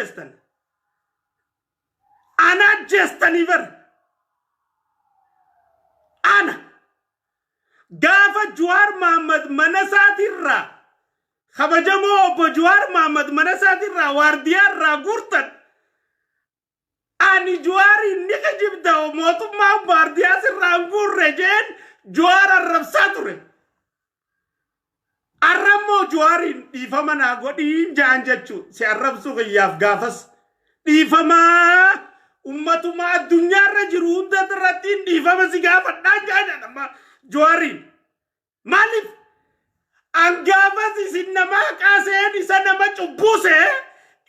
Ajjeestan. Ana ajjeestanii bar. Ana. Gaafa Jawaar Mahaammad mana isaatirraa, kabajamoo obbo Jawaar Mahaammad mana isaatirraa waardiyaa irraa guurtan, ani Jawaariin ni kijibda, mootummaan waardiyaa sirraa hin guurre jeen Jawaar arrabsaa ture. Arrammoo Jawaariin dhiifama naa godhiin jaan jechuu si arrabsuu kiyyaaf gaafas dhiifamaa ummatuma addunyaarra jiru hunda irratti dhiifama si gaafadhaan jaan amma Jawaariin. Maaliif? An gaafas isin nama haqaa seen isa nama cubbuse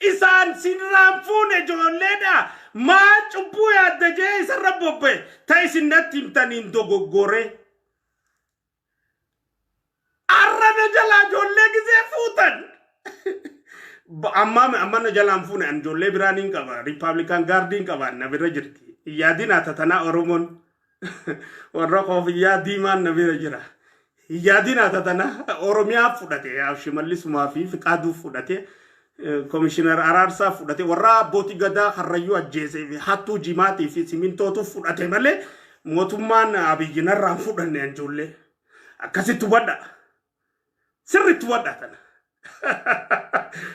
isaan sinirraan fuune ijoolleedha. Maal cubbuu yaadda jee isarra bobba'e ta isin natti himtaniin dogoggore. Arra na jalaa ijoollee gisee fuutan. Amma amma na jalaan fuune, an ijoollee biraa niin qaba. Republican Guardiin qaba, na bira jirti. Yaadin haa tatanaa Oromoon. Warra koofiyyaa diimaan na bira jira. Yaadin haa tatanaa Oromiyaa fudhate, Shimallisumaa fi Fiqaaduu fudhate. Komishinar Araarsaa fudhate, warra abbootii gadaa Karrayyuu ajjeesee fi hattuu jimaatii fi simintootu fudhate malee mootummaan Abiyyi narraan fudhanne ijoollee. Akkasitti hubadha. Sirriitti hubadhaa tana.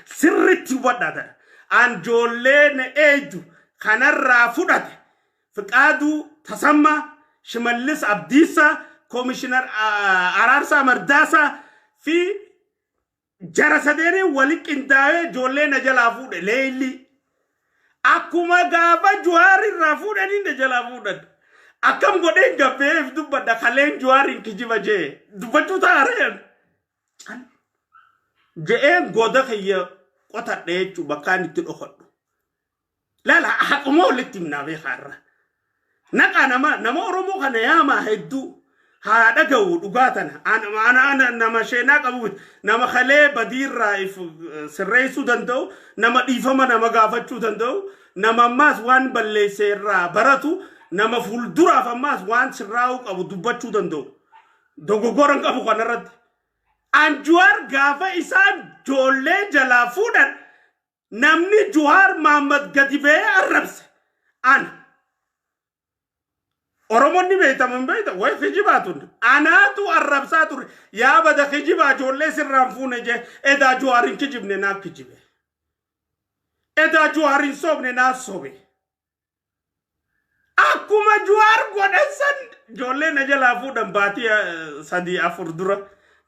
Sirriitti hubadhaa tana. An ijoollee na eeydu kanarraa fudhate Fiqaaduu Tasammaa, Shimallis Abdiisaa, Komishinar Araarsaa Mardaasaa fi jara sadeenii wali qindaa'ee ijoollee na jalaa fuudhe leellii. Akkuma gaafa Juwaar irraa fuudhanii na jalaa fuudhan. Akkam godheen gabbeef dubbadha kaleen Juwaariin kijiba jee dubbachuu taareen. Cal je'een goda kiyya qotadhe jechuun bakkaan itti dhokadhu. Laala, haquma walitti himnaa beekaa irra. Naqaa nama nama Oromoo kana yaamaa hedduu haa dhaga'u dhugaa tana. Ana nama sheenaa qabu miti. Nama kalee badiirraa if sirreessuu danda'u, nama dhiifama nama gaafachuu danda'u, nama ammaas waan balleesse irraa baratu, nama fuulduraaf ammaas waan sirraa'uu qabu dubbachuu danda'u. Dogoggora hin qabu kanarratti. An Juwaar gaafa isaan ijoollee jalaa fuudhan namni Juwaar Mahaammad gadi ba'ee arrabse ana. Oromoon ni beektamu hin beekta way kijibaa tun anaatu arrabsaa ture, yaa bada kijibaa ijoollee sirraan fuune jee. Edaa Juwaar hin kijibne, naa kijibe. Edaa Juwaar hin soobne, naa sobe. Akkuma Juwaar godhan san ijoollee na jalaa fuudhan baatii 3 4 dura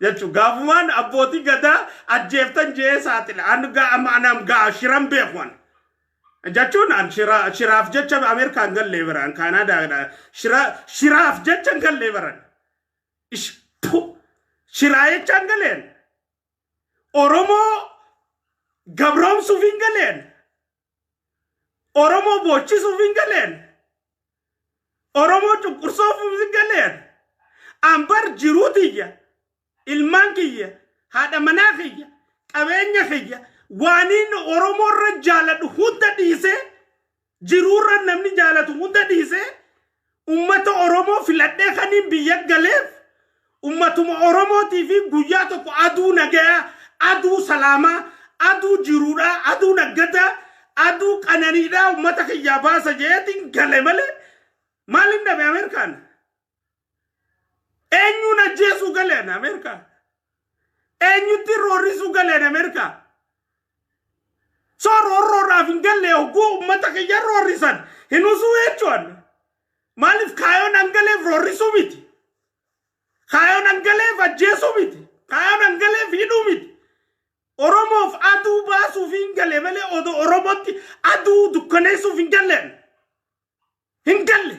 jechuun gaafumaan abbootii gadaa ajjeeftan jee saaxila. An anam gaa shiran beeku an. Jechuun an shiraaf jecha Ameerikaan gallee baran, Kaanaadaadha. Shiraaf jecha hin gallee baran. Shiraa jecha hin galeen. Oromoo gabroomsuuf hin galeen. Oromoo boochisuuf hin galeen. Oromoo cunqursuuf hin galeen. Ambar jiruu tiyya, ilmaan kiyya, haadha manaa kiyya, qabeenya kiyya, waaniin Oromoo irra jaaladhu hunda dhiisee, jiruurra namni jaalatu hunda dhiisee, ummata Oromoo filadhee kaniin biyya galeef ummatuma Oromootii fi guyyaa tokko aduu nagayaa, aduu salaamaa, aduu jiruudhaa, aduu naggadaa, aduu qananiidhaa ummata kiyyaa baasa jeetiin gale malee maalin dhabe Ameerikaan? Eenyuun ajjeesuu galeen Ameerikaa? Eenyutti roorrisuu galeen Ameerikaa? So roorroodhaaf hin galle. Hogguu ummata kiyya roorrisan hin usuu jechuun maaliif? Kaayoon angaleef roorrisuu miti. Kaayoon angaleef ajjeesuu miti. Kaayoon angaleef hidhuu miti. Oromoof aduu baasuuf hin galle malee odoo Oromootti aduu dukkaneessuuf hin galleen. Hin galle.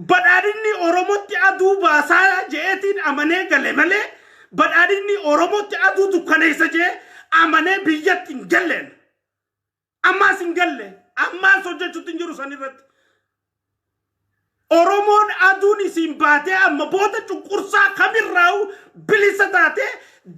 Badhaadhinni Oromootti aduu baasaa je'eetiin amanee gale malee badhaadhinni Oromootti aduu dukkaneessa je'ee amanee biyyatti hin galleen. Ammaas hin galle. Ammaas hojjechuutti hin jiru san irratti. Oromoon aduun isiin baatee amma booda cunqursaa kamirraa'u bilisa taatee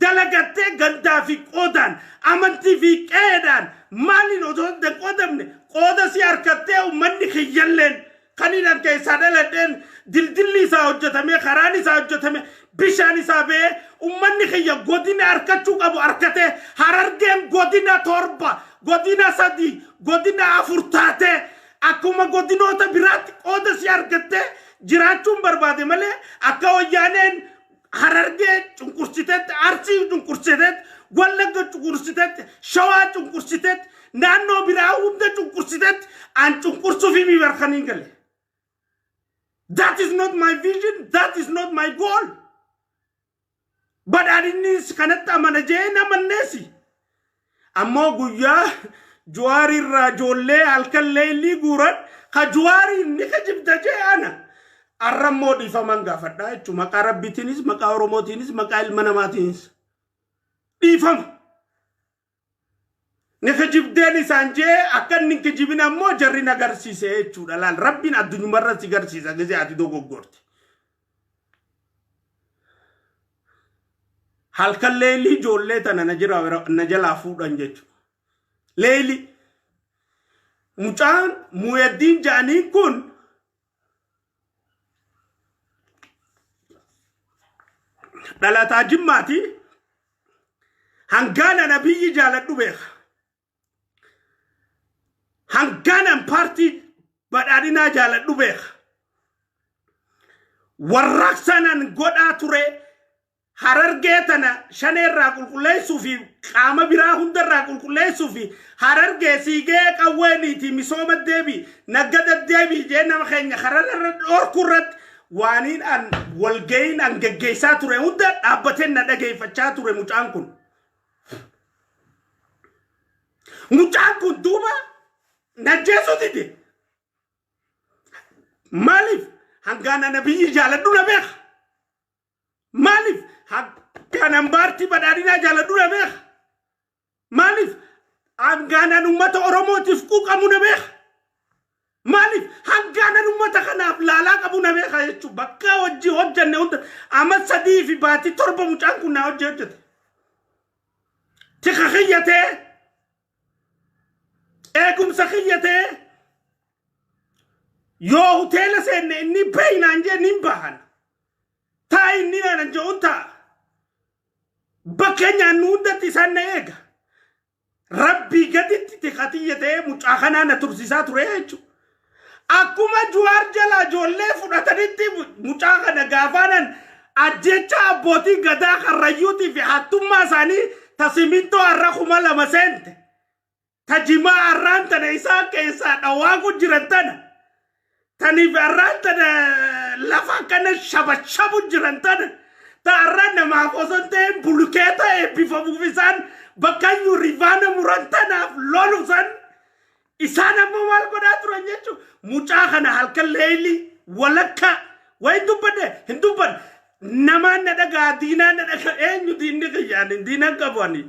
dalagattee gandaa fi qoodaan, amantii fi qe'eedhaan maaliin osoo hin qoodamne qooda si harkattee uummanni kiyyalleen Kan inni keessaa dhaladheen dildilli isaa hojjetame, karaan isaa hojjetame, bishaan isaa ba'ee, ummanni kiyya godina harkachuu qabu harkatee, Harargeen godina 7, godina 3, godina 4 taatee akkuma godinoota biraatti qooda si argattee jiraachuun barbaade malee, akka Wayyaaneen Harargee cunqursitetti, Arsii cunqursitetti, Wallagga cunqursitetti, Shawaa cunqursitetti, naannoo biraa hunda cunqursitetti an cunqursuuf himi barkaniin gale. That is not my vision. That is not my goal. Badhaadhinnis kanatti amana jee namanneesi. Ammoo guyyaa Juwaarirraa ijoollee halkan leellii guuran ka Juwaariin ni kijibda jee ana. Arrammoo dhiifaman gaafadhaa jechuudha. Maqaa Rabbiitiinis, maqaa Oromootiinis, maqaa ilma namaatiinis. Dhiifama. Ni kijibdeen isaan jee, akka inni hin kijibin ammoo jarri na garsiise jechuudha. Laal, Rabbiin addunyumarra si garsiisa gisee ati dogoggorte. Halkan leelii ijoollee tana na jira na jalaa fuudhan jechuudha. Leelii mucaan Muuyaddiin ja'aniin kun dhalataa Jimmaati. Hangaana nabiyyi jaaladhu beeka. Hangaanan paartii Badhaadhinaa jaaladhu beeka. Warraaqsanan godhaa ture, Harargee tana Shaneerraa qulqulleessuu fi qaama biraa hundarraa qulqulleessuu fi Harargee siigee qawweeniiti misooma deebi, naggada deebi jee nama keenya kararra dhorku irratti waaniin an walga'iin an geggeessaa ture hunda dhaabbateen na dhageeffachaa ture mucaan kun. Mucaan kun duuba najjeesuu dide. Maaliif? Hangaan ana biyyi jaaladhu na beeka. Maaliif? Hangaan an paartii Badhaadhinaa jaaladhu na beeka. Maaliif? Hangaan an uummata Oromootiif quuqamu na beeka. Maaliif? Hangaan an uummata kanaaf laalaa qabu na beeka jechuudha. Bakka hojii hojjanne hunda amma 3 fi baatii 7 mucaan kun naa hojii hojjete. Tika kiyyatee, eegumsa kiyyatee, yoo hoteela seenne inni beeynaan jee nin bahan. Taa inni naan je'uun ta'a. Bakka nyaannu hundatti isaan na eega. Rabbii gaditti tikatiyya ta'ee mucaa kanaa na tursiisaa ture jechuudha. Akkuma Juwaar jalaa ijoollee fudhatanitti mucaa kana gaafaanan ajjecha abbootii gadaa Karrayyuutii fi hattummaa isaanii ta simintoo har'a 2000 seente. Ta jimaa har'aan tana isaan keessaa dhawaaku jiran tana. Taniif har'aan tana lafa akkana shabashabu jiran tana. Ta har'a namaaf osoo hin ta'in bulukeeta eebbifamuuf isaan bakkayyuu rivaana muran tanaaf lolu san isaan ammoo maal godhaa turan jechuun, mucaa kana halkan leeyli walakka wayi dubbadhe hin dubbanne. Namaan na dhagaa, diinaan na dhagaa. Eenyu diinni kiyya? Ani diinan qabu, ani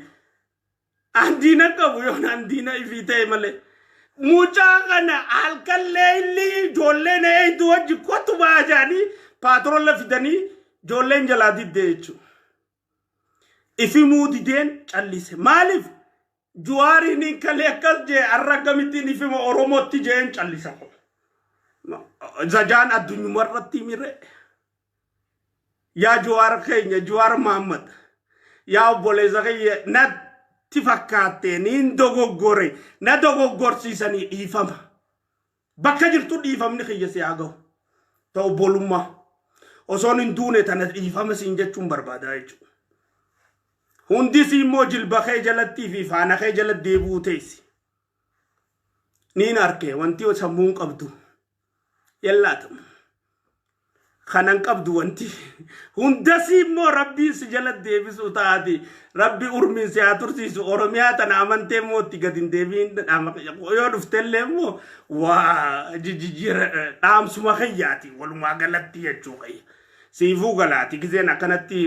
an diina qabu yoo naan diina ifii ta'e malee. Mucaa kana halkan leeyli ijoollee na eeydu wajji kottu ba'aa jedhanii paatrola fidanii ijoolleen jalaa didde jechuudha. Ifimuu dideen callise. Maaliif? Juwaariin hin kalee akkas jee, har'a akkamittiin ifima Oromootti jeen callisa. Zajaan addunyuma irratti mire. Yaa Juwaar keenya, Juwaar Mahammad. Yaa obboleessa kiyya, natti fakkaatte niin dogoggore, na dogoggorsiisanii dhiifama. Bakka jirtu dhiifamni kiyya si haa gahu. Ta obbolummaa. Osoon hin duune tana dhiifama siin jechuun barbaada jechuudha. Hundisii immoo jilba kee jalattii fi faana kee jala deebi'uu teessi. Niin arke wanti sammuun qabdu. Yallaatamu. Kanan qabdu wanti. Hundasii immoo Rabbiin si jala deebisuu taati. Rabbi urmiin si haa tursiisu. Oromiyaa tana amantee immoo itti gadi hin deebiin. Yoo dhuftellee immoo waa jijjiira dhaamsuma kiyyaati walumaa galatti jechuu kiyya. Siifuu galaati gizeen akkanatti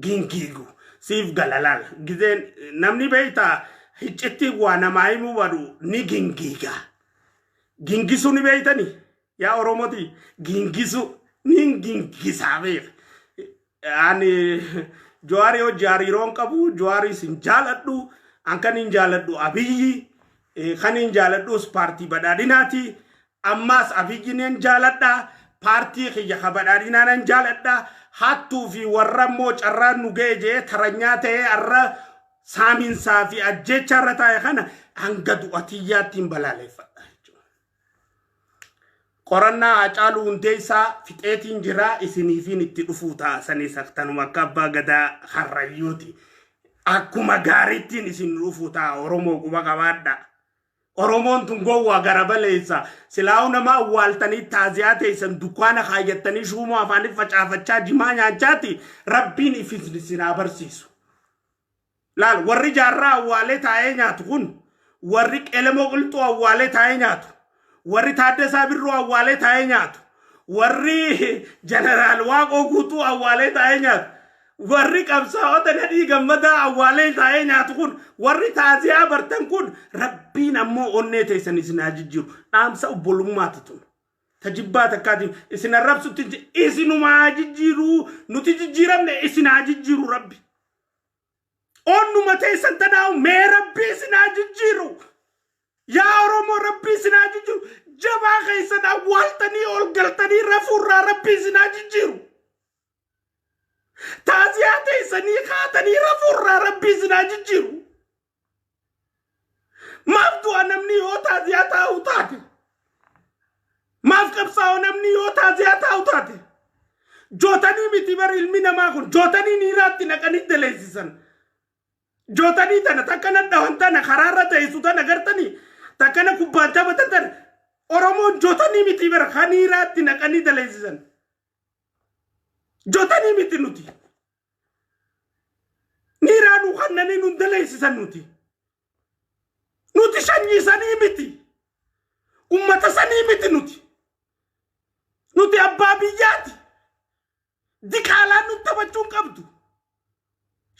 gingiigu siif gala laal. Gizeen namni beektaa hiccitti waa namaa himuu badu ni gingiiga. Gingisuu ni beektanii? Yaa Oromoti, gingisuu niin gingisaa beeka. Ani Jawaarii hojii hariiroon qabu, Jawaarii hin jaaladhu, an kan hin jaaladhu Abiyyi, kan hin jaaladhus paartii Badhaadhinaati. Ammaas Abiyyiniin jaaladha. Paartii kiyya ka badhaadhinaa nan jaaladha. Hattuu fi warra immoo carraan nu ga'e jee taranyaa ta'ee arra saaminsaa fi ajjeechaa irra taa'e kana hanga du'a tiyyaatti hin balaaleffadha jechuudha. Qorannaa Haacaaluu Hundeessaa fixeetiin jira, isiniifiin itti dhufuu ta'a. Sanis akkanuma akka abbaa gadaa Harrayyuuti. Akkuma gaariittiin isin dhufuu ta'a. Oromoo quba qabaadha. Oromoon tun gowwaa gara baleessa. Silaa'uu nama awwaaltanii taaziyaa teessan dukkaana kaayyattanii shuumoo afaanii facaafachaa jimaa nyaachaati rabbiin ifisni isin haa barsiisu. Laal, warri Jaarraa awwaalee taa'ee nyaatu kun, warri Qelemoo Qilxuu awwaalee taa'ee nyaatu, warri Taaddasaa Birruu awwaalee taa'ee nyaatu, warri Jeneraal Waaqoo Guutuu awwaalee taa'ee nyaatu, warri qabsaa'ota Nadhii Gammadaa awwaalee taa'ee nyaatu kun, warri taaziyaa bartan kun, rabbiin ammoo onnee teessan isin haa jijjiiru. Dhaamsa obbolummaati tun. Tajibbaa takkaatiin isin arrabsutti isinuma haa jijjiiru. Nuti jijjiiramne, isin haa jijjiiru rabbi. Onnuma teessan tanaa'u mee rabbi isin haa jijjiiru. Yaa Oromoo, rabbi isin haa jijjiiru. Jabaa keessan awwaaltanii ol galtanii rafuurraa rabbi isin haa jijjiiru. Taaziyaa teessanii kaatanii rafuurraa rabbi isin haa jijjiiru. Maaf du'a namni yoo taaziyaa taa'u taate? Maaf qabsaa'u namni yoo taaziyaa taa'u taate? Jootanii miti bar ilmi namaa kun, jootanii niiraatti naqanii daleessisan. Jootanii tana takkana dhawan tana karaarra teessu tana gartanii takkana kubbaan taphatan tana, Oromoon jootanii miti bar kan niiraatti naqanii daleessisan. Jootanii miti nuti. Niiraa nu kannanii nun daleessisan nuti. Nuti sanyii sanii miti. Ummata sanii miti nuti. Nuti abbaa biyyaati. Diqaalaan nu taphachuu hin qabdu.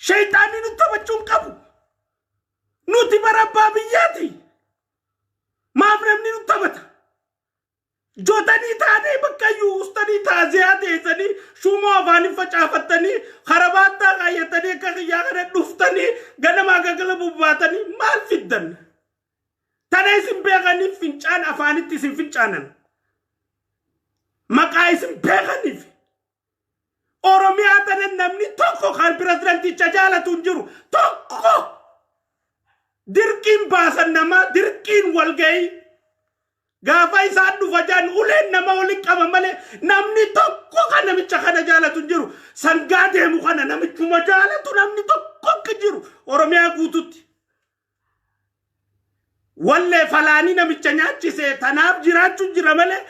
Sheeyxaanni nu taphachuu hin qabu. Nuti bara abbaa biyyaati. Maaf namni nu taphata? Jotanii taanee bakkayyuu ustanii taaziyaa teessanii shuumoo afaanii facaafattanii karabaattaa kaayyatanii akka kiyyaa kana dhuftanii ganamaa gagala bubbaatanii maal fiddan? Tana isin beekaniif fincaan afaanitti isin fincaanan. Maqaa isin beekaniif. Oromiyaa tana namni tokko kan pirezidanticha jaalatu hin jiru. Tokko. Dirqiin baasan namaa, dirqiin walgahii. Gaafa isaan dhufa jaan uleen nama waliin qaba malee namni tokko kan namicha kana jaalatu hin jiru. Sangaa deemu kana namichuma jaalatu namni tokko akka jiru Oromiyaa guututti. Wallee falaanii namicha nyaachise tanaaf jiraachuu jira malee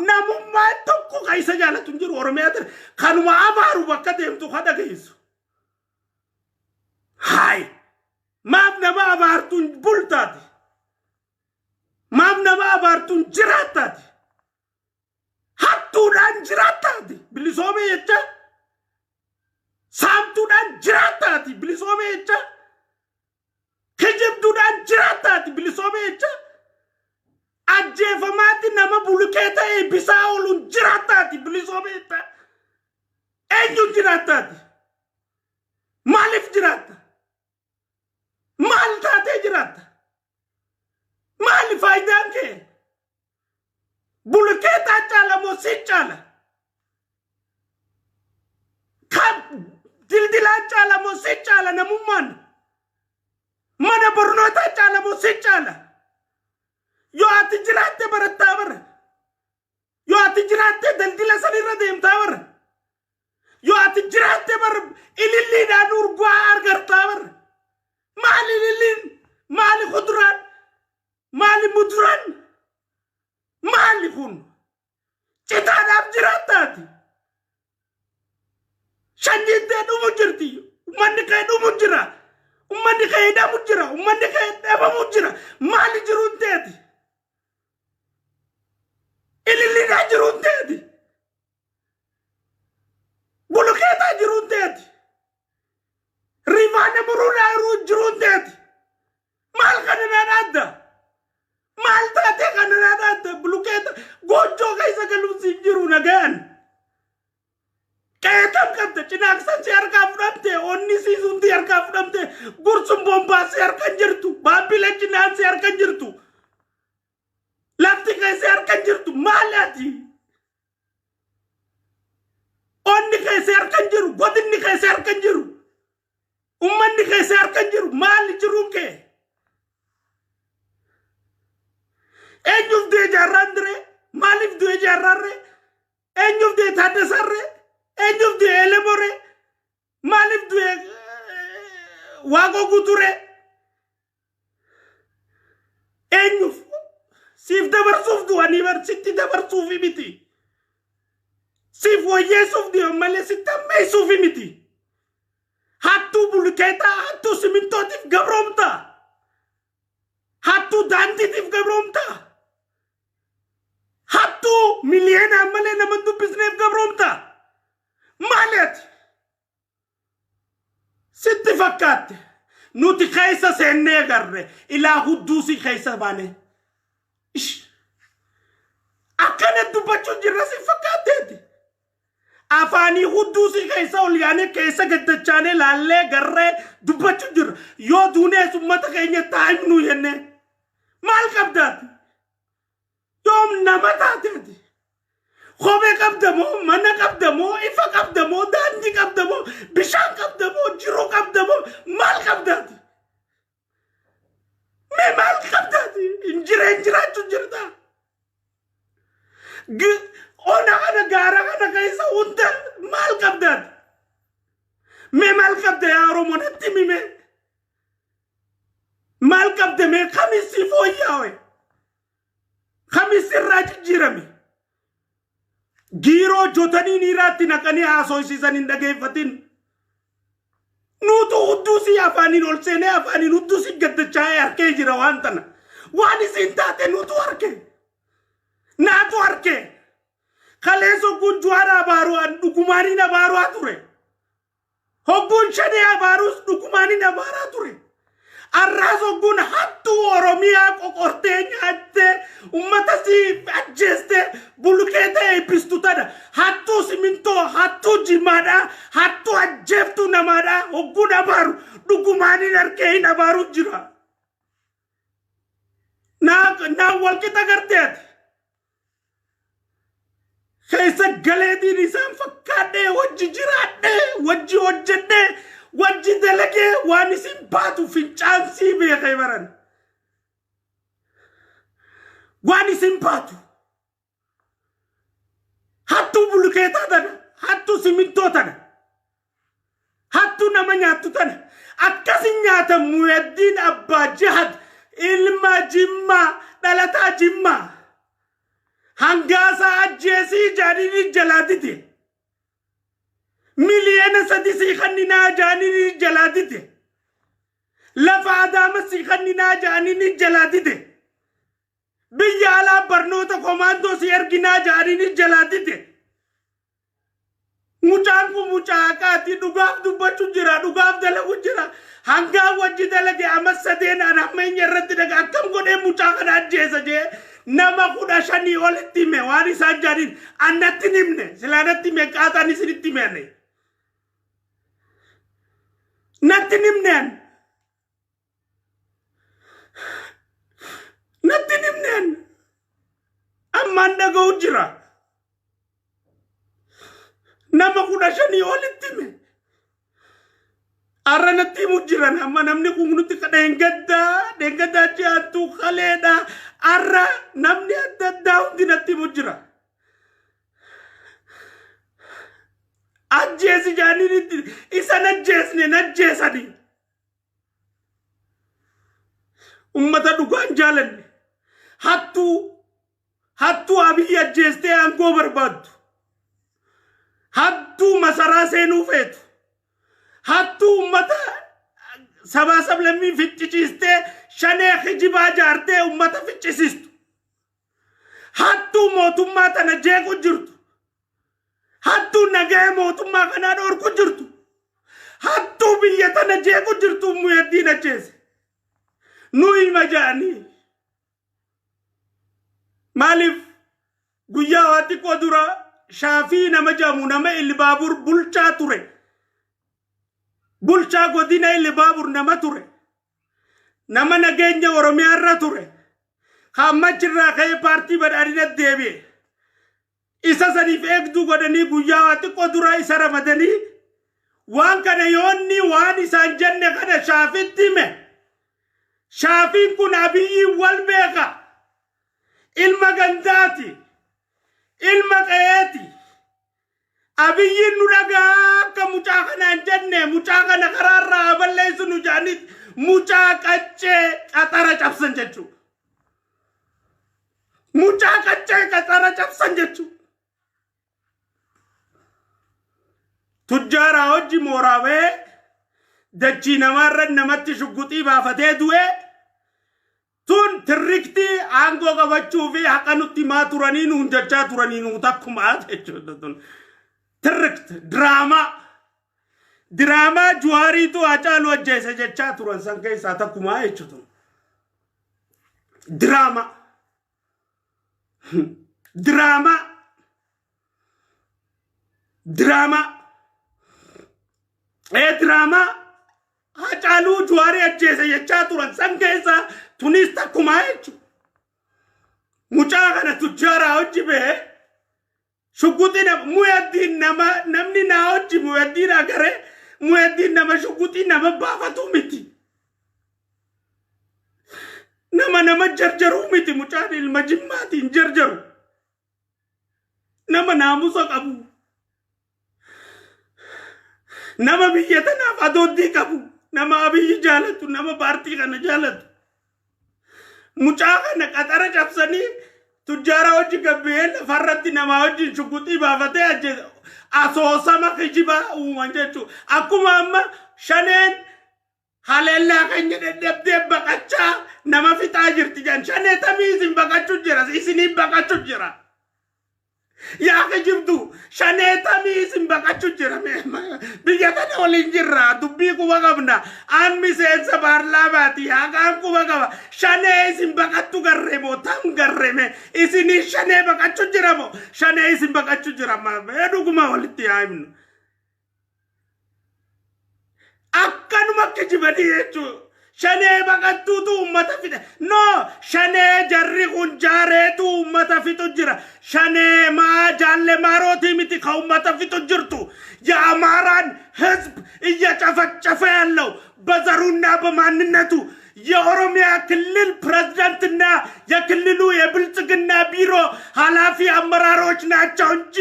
namummaa tokko kan isa jaalatu hin jiru Oromiyaa tana. Kanuma abaaru bakka deemtu ka dhageessu. Haay! Maaf nama abaartuun bultaati? Maaf nama abaartuun jiraattaati? Hattuudhaan jiraattaati? Bilisoome jecha? Saamtuudhaan jiraattaati? Bilisoome jecha? Kijibduudhaan jiraattaati? Bilisoome jecha? Ajjeefamaatti nama bulukee ta'e bisaa ooluun jiraattaati? Bilisoome jecha? Eenyuun jiraattaati? Maaliif jiraatta? Maal taatee jiraatta? Maali faayidaan kee? Bulukeetaa caala moo si caala? Kan dildilaa caala moo si caala namummaan? Mana barnootaa caala moo si caala? Yoo ati jiraatte barattaa bara. Yoo ati jiraatte daldila sanirra deemtaa bara. Yoo ati jiraatte bar ililliidhaan urgaa argartaa bar. Maali ililliin? Maali kuduraan? Maali muduraan? Maali kun? Citaadhaaf jiraattaati. Sanyiin tee dhumu jirti. Uummanni kee dhumu jira. Uummanni kee hidhamu jira. Uummanni kee dhabamu jira. Maali jiruun teeti? Ililliidhaa jiruun teeti. Bulukeetaa jiruun teeti. Rifaana muruudhaa jiruun teeti. Maal kana naan adda? Maal taatee kana naan adda? Bulukeeta goojjoo keessa galuun siin jiru nagayaan. Qeetam qabda, cinaaqsan si harkaa fudhamte, onni siisuun si harkaa fudhamte, gursun bombaa si harka hin jirtu, baabbilee cinaan si harka hin jirtu. Lafti kee si harka. harka hin jirtu. Maali ati? Onni keessa harka hin jiru. Godinni keessa harka hin jiru. Ummanni keessa harka hin jiru. Maali jiruun kee? Eenyuuf du'e Jaarraan diree? Maaliif du'e Jaarraarree? Eenyuuf du'e Taaddasarree? Eenyuuf du'e Elemoree? Maaliif du'e Waaqoo Guuturee? Eenyuuf? Siif dabarsuuf du'anii bar, sitti dabarsuuf miti. Siif wayyeessuuf du'an malee sitti hammeessuuf miti. Hattuu bulkeetaa, hattuu simintootiif gabroomtaa. Hattuu daandiitiif gabroomtaa. Hattuu miliyeenaan malee nama hin dubbisneef gabroomtaa. Maali ati? Sitti fakkaatte. Nuti keessa seennee agarre. Ilaa hudduusii keessa baane. Ish. Akkana dubbachuun jirra si fakkaatteeti. Afaanii hudduusii keessa ol yaanee keessa gaddachaanee laallee garree dubbachuu jirra. Yoo duunees uummata keenya taa'imnu jennee. Maal qabdaati? Yoom nama taateeti? Kophee qabda moo, mana qabda moo, ifa qabda moo, daandii qabda moo, bishaan qabda moo, jiruu qabda moo, maal qabdaati? Mee maal qabdaati? Hin jireen jiraachuu jirta. Ona kana gaara kana keessa hunda maal qabdaati? Mee maal qabda yaa Oromoo, natti himi mee? Maal qabda mee, kamisii fooyyaawe? Kamis irraa jijjiirame? Giiroo jotanii niiraatti naqanii haasofsiisan hin dhageeffatin. Nuutu hudduusii afaaniin ol seenee afaaniin hudduusii gaddachaa'ee harkee jira waan tana. Waan isin taate nuutu harkee. Naatu harkee. Kaleessa hogguun Juwaar abaaruu an dhugumaaniin abaaruwaa ture. Hogguun Shanee abaaruus dhugumaaniin abaaraa ture. Arraas hogguun hattuu Oromiyaa qoqortee nyaattee ummata si ajjeestee bulukeeta eebbistu tana, hattuu simintoo, hattuu jimaadhaa, hattuu ajjeeftuu namaadhaa hogguun abaaru dhugumaaniin harkee hin abaaru jira. Naa walqixa gartee ati. Keessa galeetiin isaan fakkaadhee wajji jiraadhee wajji hojjedhee wajji dalagee waan isin baatu fincaansii beekee baran. Waan isin baatu. Hattuu bulukeetaa tana, hattuu simintoo tana, hattuu nama nyaattu tana. Akkasin nyaatan Muyaddiin Abbaa Jihad ilma Jimmaa, dhalataa Jimmaa. Hangaasaa ajjeesii jaaniin jalaa dide. Miliyoona 3 sii kanninaa jaaniin jalaa dide. Lafa Adaama sii kanninaa jaaniin jalaa dide. Biyya alaa barnoota komaandoo si erginaa jaaniin jalaa dide. Mucaan kun mucaa haqaati, dhugaaf dubbachuu jira, dhugaaf dalagu jira. Hangaa wajji dalage amma sadeen an hammeenya irratti daga akkam godhee mucaa kana ajjeesa jee nama 15 olitti hime. Waan isaan jaaniin an natti hin himne, silaa natti hime qaaxaan isinitti hime, ani. Natti hin himne an. Natti hin himne an. Ammaan dhaga'u jira. Nama 15 olitti hime. Har'a natti himu jiran, amma namni kun nutti dheengaddaa dheengaddaa ji'aattuu kaleedha. Har'a namni adda addaa hundi natti himu jira. Ajjeesi jaaniin itti isan ajjeesne najjeesanii. Ummata dhugaan jaalanne. Hattuu hattuu Abiyyi ajjeestee aangoo barbaaddu. Hattuu masaraa seenuu feetu. Hattuu ummata sabaa sablammii ficcisiistee Shanee kijibaa jaartee ummata ficcisiistu. Hattuu mootummaa tana jeequ jirtu. Hattuu nagaya mootummaa kanaa dhorku jirtu. Hattuu biyya tana jeequ jirtu Muyaddiin ajjeese. Nu hima jedhanii. Maaliif guyyaa waa xiqqoo dura Shaafii nama jedhamu, nama Ilbaabur bulchaa ture. Bulchaa godina Ilbaabur nama ture. Nama nageenya Oromiyaa irra ture. Hammachirraa ka'ee paartii badhaadhina deebi'e. Isa saniif eegduu godhanii guyyaa waa xiqqoo dura isa ramadanii waan kana yoonni waan isaan jenne kana Shaafitti hime. Shaafiin kun Abiyyiin wal beeka. Ilma gandaati. Ilma qe'eeti. Abiyyiin nu dhagaa akka mucaa kana hin jenne, mucaa kana karaarraa haa balleessu nu jedhanii mucaa qaccee qaxara cabsan jechuudha. Mucaa qaccee qaxara cabsan jechuudha. Tujjaaraa hojii mooraa ba'ee dachii namaarra namatti shugguxii baafatee du'ee tun tirriktii aangoo qabachuu fi haqa nutti himaa turanii nuun jechaa turanii nuu takkumaa jechuudha tun. Tirrikt diraamaa. Diraamaa Juwaariitu Haacaaluu ajjeese jechaa turan san keessaa takkumaa jechuudha. Diraamaa. Diraamaa. Diraamaa. Ee, diraamaa Haacaaluu Juwaarii ajjeese jechaa turan san keessaa tunis takkumaa jechuudha. Mucaa kana tujjaaraa hojii bahee shugguxii nama Muyaddiin, nama namni naa hojii Muyaddiin agaree, Muyaddiin nama shugguxii nama baafatu miti. Nama nama jarjaruu miti, mucaan ilma Jimmaatiin jarjaru. Nama naamusa qabu. Nama biyya tanaaf adooddii qabu. Nama Abiyyi jaalatu, nama paartii kana jaalatu. Mucaa kana qaxara cabsanii tujjaara hojii gabbihee lafarratti namaa wajjin shugguxii baafatee ajjeese. Asoosama kijibaa uuman jechuudha. Akkuma amma Shaneen haleellaa keenya dadhabdee baqachaa nama fixaa jirti jedhan. Shanee tamii isin baqachuu jira? Isiniin baqachuu jira. Yaa kijibdu, Shanee tamii isin baqachuu jira? Biyya tana waliin jirra, dubbii quba qabna. An miseensa paarlaamaati, haqaan quba qaba. Shanee isin baqattu garree moo tam garree? Mee isinii Shanee baqachuu jira moo Shanee isin baqachuu jira? Mee dhuguma walitti haa himnu. Akkanuma kijibanii jechuudha. Shanee baqattuutu uummata fixe. No, Shanee jarri kun jaareetu uummata fixu jira. Shanee maa jaalle maarootii miti ka uummata fixu jirtu. የአማራን ህዝብ እየጨፈጨፈ ያለው በዘሩና በማንነቱ የኦሮሚያ ክልል ፕሬዝዳንትና የክልሉ የብልጽግና ቢሮ ኃላፊ አመራሮች ናቸው እንጂ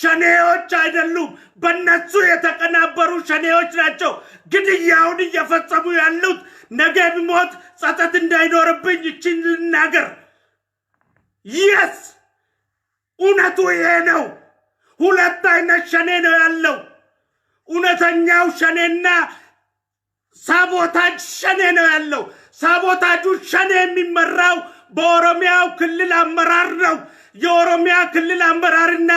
ሸኔዎች አይደሉም። በእነሱ የተቀናበሩ ሸኔዎች ናቸው ግድያውን እየፈጸሙ ያሉት። ነገ ብሞት ጸጸት እንዳይኖርብኝ ይችን ልናገር። Yes፣ እውነቱ ይሄ ነው። ሁለት አይነት ሸኔ ነው ያለው። እውነተኛው ሸኔና sabotage ሸኔ ነው ያለው። ሳቦታጁ ሸኔ የሚመራው በኦሮሚያው ክልል አመራር ነው። የኦሮሚያ ክልል አመራርና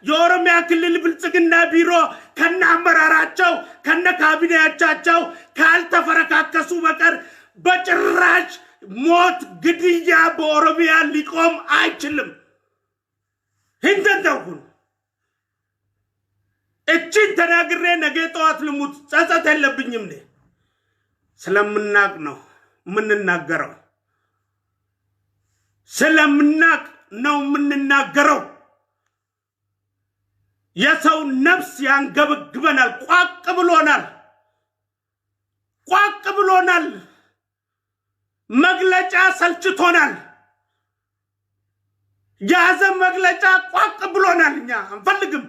የኦሮሚያ ክልል ብልጽግና ቢሮ ከነ አመራራቸው ከነ ካቢኔያቻቸው ካልተፈረካከሱ በቀር በጭራሽ ሞት፣ ግድያ በኦሮሚያ ሊቆም አይችልም። Hin danda'u. እችን ተናግሬ ነገ ጠዋት ልሙት፣ ጸጸት የለብኝም። እኔ ስለምናቅ ነው የምንናገረው። ስለምናቅ ነው የምንናገረው። የሰው ነፍስ ያንገበግበናል። ቋቅ ብሎናል። ቋቅ ብሎናል። መግለጫ ሰልችቶናል። የሀዘን መግለጫ ቋቅ ብሎናል። እኛ አንፈልግም።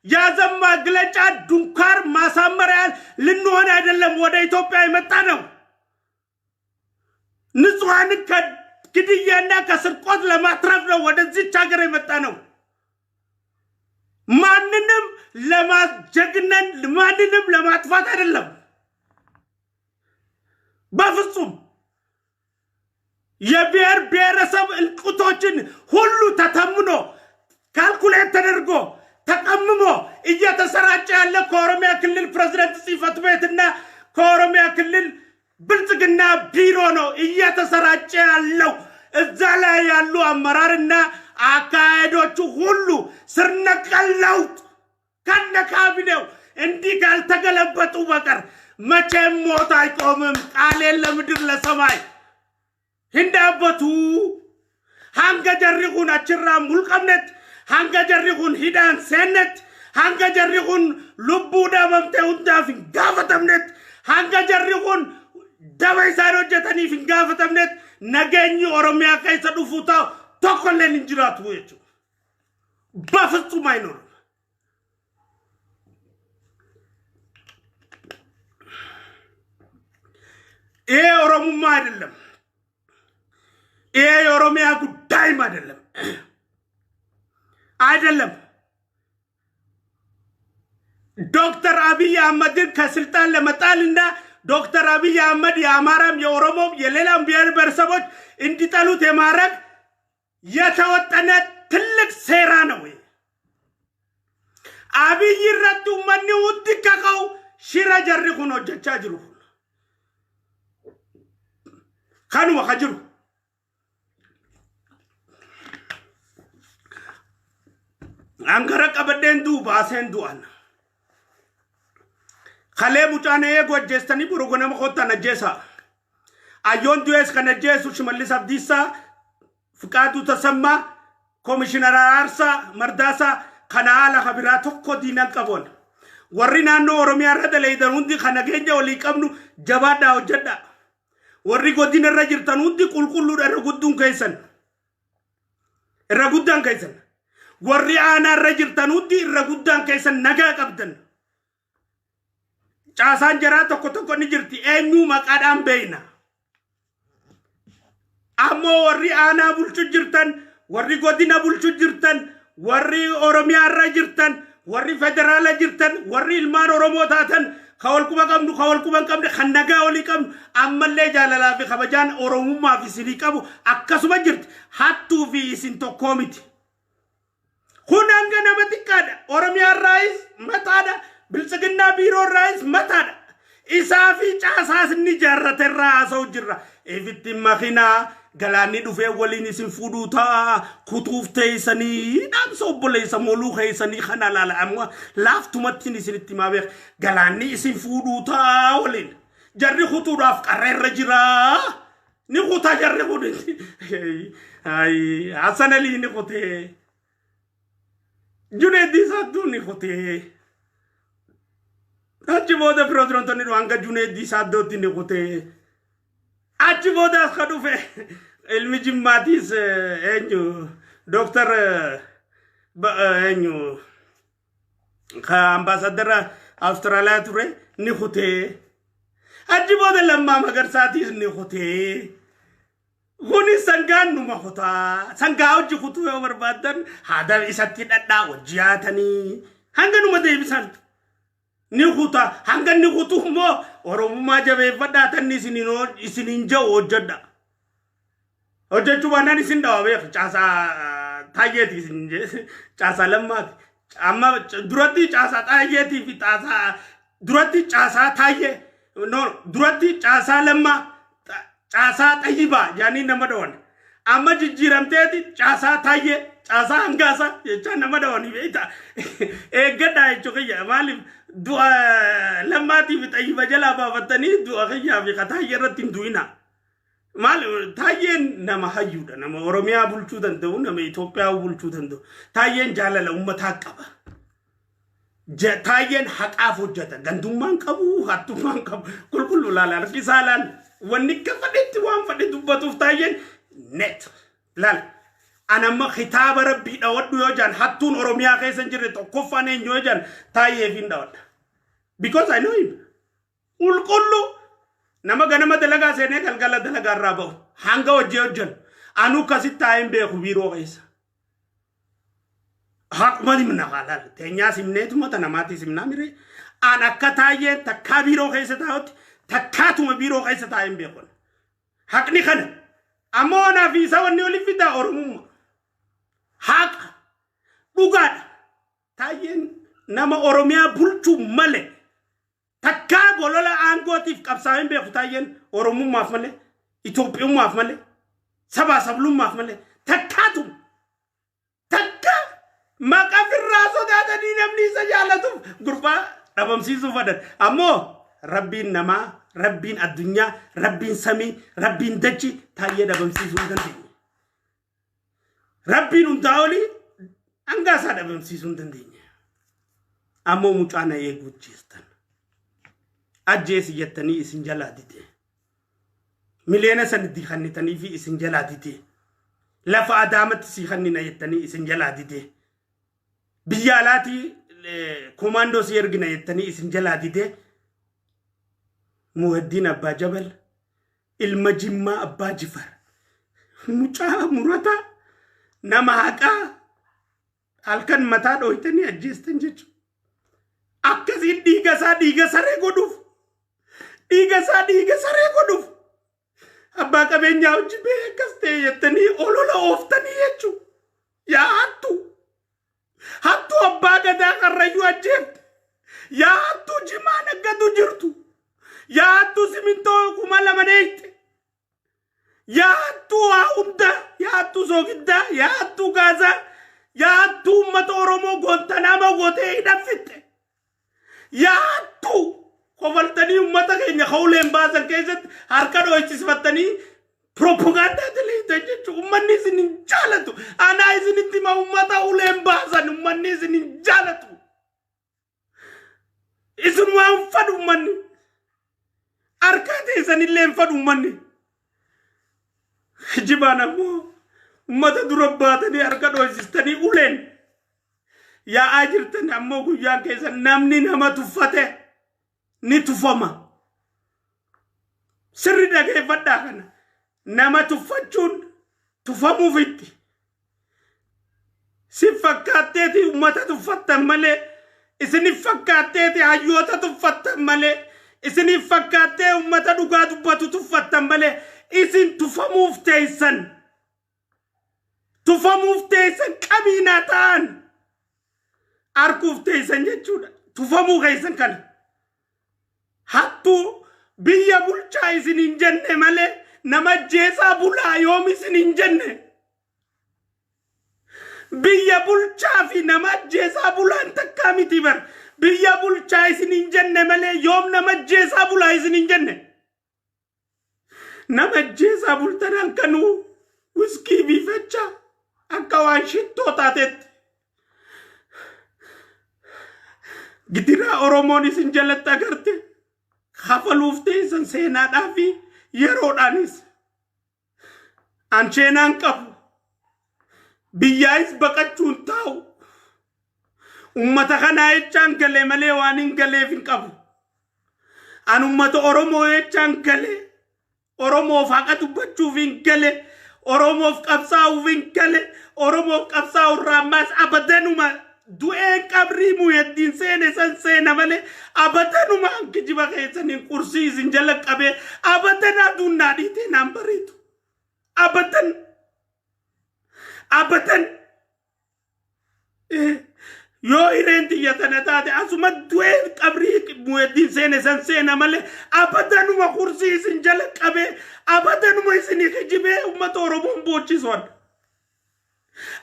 የሀዘን መግለጫ ዱንካር ማሳመሪያ ልንሆን አይደለም ወደ ኢትዮጵያ የመጣ ነው። ንጹሐንን ከግድያና ከስርቆት ለማትረፍ ነው ወደዚች ሀገር የመጣ ነው። ማንንም ለማጀግነን፣ ማንንም ለማጥፋት አይደለም። በፍጹም። የብሔር ብሔረሰብ እልቂቶችን ሁሉ ተተምኖ፣ calculate ተደርጎ፣ ተቀምሞ እየተሰራጨ ያለ ከኦሮሚያ ክልል ፕሬዝደንት ጽሕፈት ቤትና ከኦሮሚያ ክልል ብልጽግና ቢሮ ነው እየተሰራጨ ያለው። እዛ ላይ ያሉ አመራርና አካሄዶቹ ሁሉ ስር ነቀል ለውጥ ከነ ካቢኔው እንዲህ ካልተገለበጡ በቀር መቼም ሞት አይቆምም። ቃሌን ለምድር ለሰማይ hin dhaabbatu. Hanga jarri kun achirraa mulqamnetti, hanga jarri kun hidhaan seennetti, hanga jarri kun lubbuu dhabamte hundaaf hin gaafatamnetti, hanga jarri kun daba isaan hojjetaniif hin gaafatamnetti nageenyi Oromiyaa keessa dhufuu ta'u tokkolleen hin jiraatu jechuudha. በፍጹም አይኖርም። ይሄ ኦሮሙማ አይደለም። ይሄ የኦሮሚያ ጉዳይም አይደለም አይደለም። ዶክተር አብይ አህመድን ከስልጣን ለመጣልና ዶክተር አብይ አህመድ የአማራም የኦሮሞም የሌላም ብሔር ብሔረሰቦች እንዲጠሉት የማድረግ የተወጠነ ትልቅ ሴራ ነው። ይሄ አብይ irratti uummanni hundi kaka'u shira jarri kun hojjechaa jiru kun kanuma ka jiru. Angara qabadheen du'u baaseen du'an. Kalee mucaan eegu ajjeestanii boru ganama kottaan ajjeesaa. Ayyoon du'ees kan ajjeesu Shimallis Abdiisaa, Fiqaaduu Tasammaa, Komishinar Araarsaa Mardaasaa kana haala kabiraa tokko diinan qaboon. Warri naannoo Oromiyaa irra daleeydan hundi kan nageenya walii qabnu jabaadhaa hojjedhaa. Warri godina irra jirtan hundi qulqulluudha irra gudduun keessan. Irra guddaan keessan. Warri aanaa irra jirtan hundi irra guddaan keessan nagaa qabdan. Caasaan jaraa tokko tokko ni jirti. Eenyuu maqaadhaan beeyna. Ammoo warri aanaa bulchu jirtan, warri godina bulchu jirtan, warri Oromiyaa irra jirtan, warri federaala jirtan, warri ilmaan Oromoo taatan, ka wal quba qabnu, ka wal quba hin qabne, kan nagaa walii qabnu, ammallee jaalalaa fi kabajaan Oromummaaf isinii qabu akkasuma jirti. Hattuu fi isin tokkoo miti. Kun hanga nama xiqqaadha. Oromiyaa irraayis mataadha. Biltsiginnaa biiroo irraayis mataadha. Isaa fi caasaas inni ijaarrate irraa haasa'u jirra. Ifitti makinaa galaanni dhufee waliin isin fuudhuu ta'a. Kutuuf teessanii dhaamsa obboleessa moluu keessanii kana laala. Amma laaftumattiin isinitti himaa beeka. Galaanni isin fuudhuu ta'a waliin. Jarri kutuudhaaf qarra irra jira. Ni kuta jarri kun. Hassan Alii ni kutee. Juneeddii Saadduu ni kutee. Achi booda pirezidaantonni dhufu hanga Juneeddii Saaddootti ni kutee. Achi booda as ka dhufe ilmi Jimmaatiis eenyu Dooktar eenyu ka ambaasaddara Awustiraaliyaa ture ni kutee. Achi booda Lammaa Magarsaatiis ni kutee. Kuni sangaan numa kutaa. Sangaa hojii kutuu yoo barbaaddan haada isatti dhadhaa wajji yaatanii hanga numa deebisan. Ni kuta hanga inni kutu immoo Oromummaa jabeeffadhaa tanni isiniin ja'u hojjedha. Hojjechuu baannaan isin dhawa beeku caasaa taayyeeti isin caasaa lammaati. Amma duratti caasaa taayyeetii fi caasaa duratti caasaa taayyee no duratti caasaa lammaa caasaa xayyibaa jedhanii nama dhawan. Amma jijjiiramteeti caasaa taayyee caasaa hangaasaa jechaa nama dhawanii beektaa. Eeggadhaa jechuu kiyya maaliif du'a lammaatii fi xayyiba jalaa baafattanii du'a kiyyaa fi kataayyee irratti hin du'inaa. Maal taayyeen nama hayyuudha nama Oromiyaa bulchuu danda'u nama Itoophiyaa bulchuu danda'u. Taayyeen jaalala uummataa qaba. Taayyeen haqaaf hojjeta. Gandummaan qabu, hattummaan qabu. Qulqulluu laala harkisaa laal. Wanni akka fedhetti waan fedhe dubbatuuf taayyeen net. Laal. An amma kitaaba rabbii dhawadhu yoo jaan hattuun Oromiyaa keessa hin jirre tokkoffaan eenyu yoo jaan taayyeef hin dhawadha. Because I know him. Qulqulluu nama ganama dalagaa seenee galgala dalagaa irraa ba'u hanga hojii hojjennu. Anu akkasitti taa'ee hin beeku biiroo keessa. Haquma himna laal teenyaas himneetuma ta namaatis himnaa miree. An akka taayyeen takkaa biiroo keessa taa'utti takkaatuma biiroo keessa taa'ee hin beeku. Haqni kana. Ammoo anaa fi isa wanni oliif fidaa Oromummaa. Haqa dhugaadha. Taayyeen nama Oromiyaa bulchuu malee takkaa bolola aangootiif qabsaa'ee hin beeku taayyeen Oromummaaf malee Itoophiyummaaf malee sabaa sablummaaf malee takkaatuma takka maqaa firraa sodaatanii namni isa jaalatuuf gurbaa dhabamsiisuu fadhan. Ammoo rabbiin namaa, rabbiin addunyaa, rabbiin samii, rabbiin dachi taayyee dhabamsiisuu hin dandeenye. Rabbiin hundaa olii hangaa isaa dhabamsiisuu hin dandeenye. Ammoo mucaa na eeguu jirtan. Ajjeesi jettanii isin jalaa dide. Miliyoona sanitti kannitanii fi isin jalaa dide. Lafa Adaamatti sii kannina jettanii isin jalaa dide. Biyya alaatii komaandoo si ergina jettanii isin jalaa dide. Muhaddiin Abbaa Jabal, ilma Jimmaa Abbaa Jifar, mucaa murataa, nama haqaa, halkan mataa dhooytanii ajjeestan jechuudha. Akkasiin dhiiga isaa dhiiga saree godhuuf, dhiiga isaa dhiiga saree godhuuf, abbaa qabeenyaa hojii bee akkas ta'e jettanii olola ooftanii jechuudha. Yaa hattuu! Hattuu abbaa gadaa Karrayyuu ajjeefte. Yaa hattuu jimaa naggatu jirtu. Yaa hattuu simintoo 2000 dheeyte. Yaa hattuu waa hunda. Yaa hattuu soogiddaa. Yaa hattuu gaazaa. Yaa hattuu uummata Oromoo Gontanaama gootee hidhaffitte. Yaa hattuu, kofaltanii uummata keenya ka'uleen baasan keessatti harka dhoochisifattanii piroopagaandaa daleeytan jechuudha. Uummanni isin hin jaalatu. Anaa isinitti hima, uummata uleen baasan uummanni isin hin jaalatu. Isin waan fadhu uummanni. Harkaa teessanillee hin fadhu uummanni. Kijibaan ammoo uummata dura baatanii harka dhoosistanii uleen yaa'aa jirtan, ammoo guyyaan keessan. Namni nama tuffate ni tufama. Sirri dhageeffadhaa kana. Nama tuffachuun tufamuuf itti. Si fakkaatteeti uummata tuffattan malee, isinif fakkaatteeti hayyoota tuffattan malee, isinif fakkaattee uummata dhugaa dubbatu tuffattan malee, isin tufamuuf teessan. Tufamuuf teessan, qabiinaa ta'an arguuf teessan jechuudha. Tufamuu keessan kana. Hattuu, biyya bulchaa isin hin jenne malee, nama jeesaa bulaa yoom isin hin jenne. Biyya bulchaa fi nama ajjeesaa bulaan takkaa miti bar. Biyya bulchaa isin hin jenne malee, yoom nama ajjeesaa bulaa isin hin jenne. Nama ajjeesaa bultan, halkanuu wiskii biifachaa akka waan shittoo taatetti. Gidiraa Oromoon isin jalatti agarte kafaluuf teessan seenaadhaa fi yeroodhaanis. An seenaan qabu. Biyyaayis baqachuun taa'u. Ummata kanaa jechaan galee malee waan hin galeef hin qabu. An ummata Oromoo jechaan galee, Oromoof haqa dubbachuuf hin gale. Oromoof qabsaa'uuf hin gale. Oromoof qabsaa'u irraa ammaas abadanuma du'een qabrii Muheddiin seene san seena malee, abadanuma kijiba keessaniin qursii isin jala qabee abadan aduun naa dhiitee naan bareedu. Abadan. Abadan. Yoo hireen tiyya tana taate, asuma du'ee qabrii Muheddiin seene san seena malee, abadanuma kursii isin jala qabee abadanuma isinii kijibee uummata Oromoon boochisuun.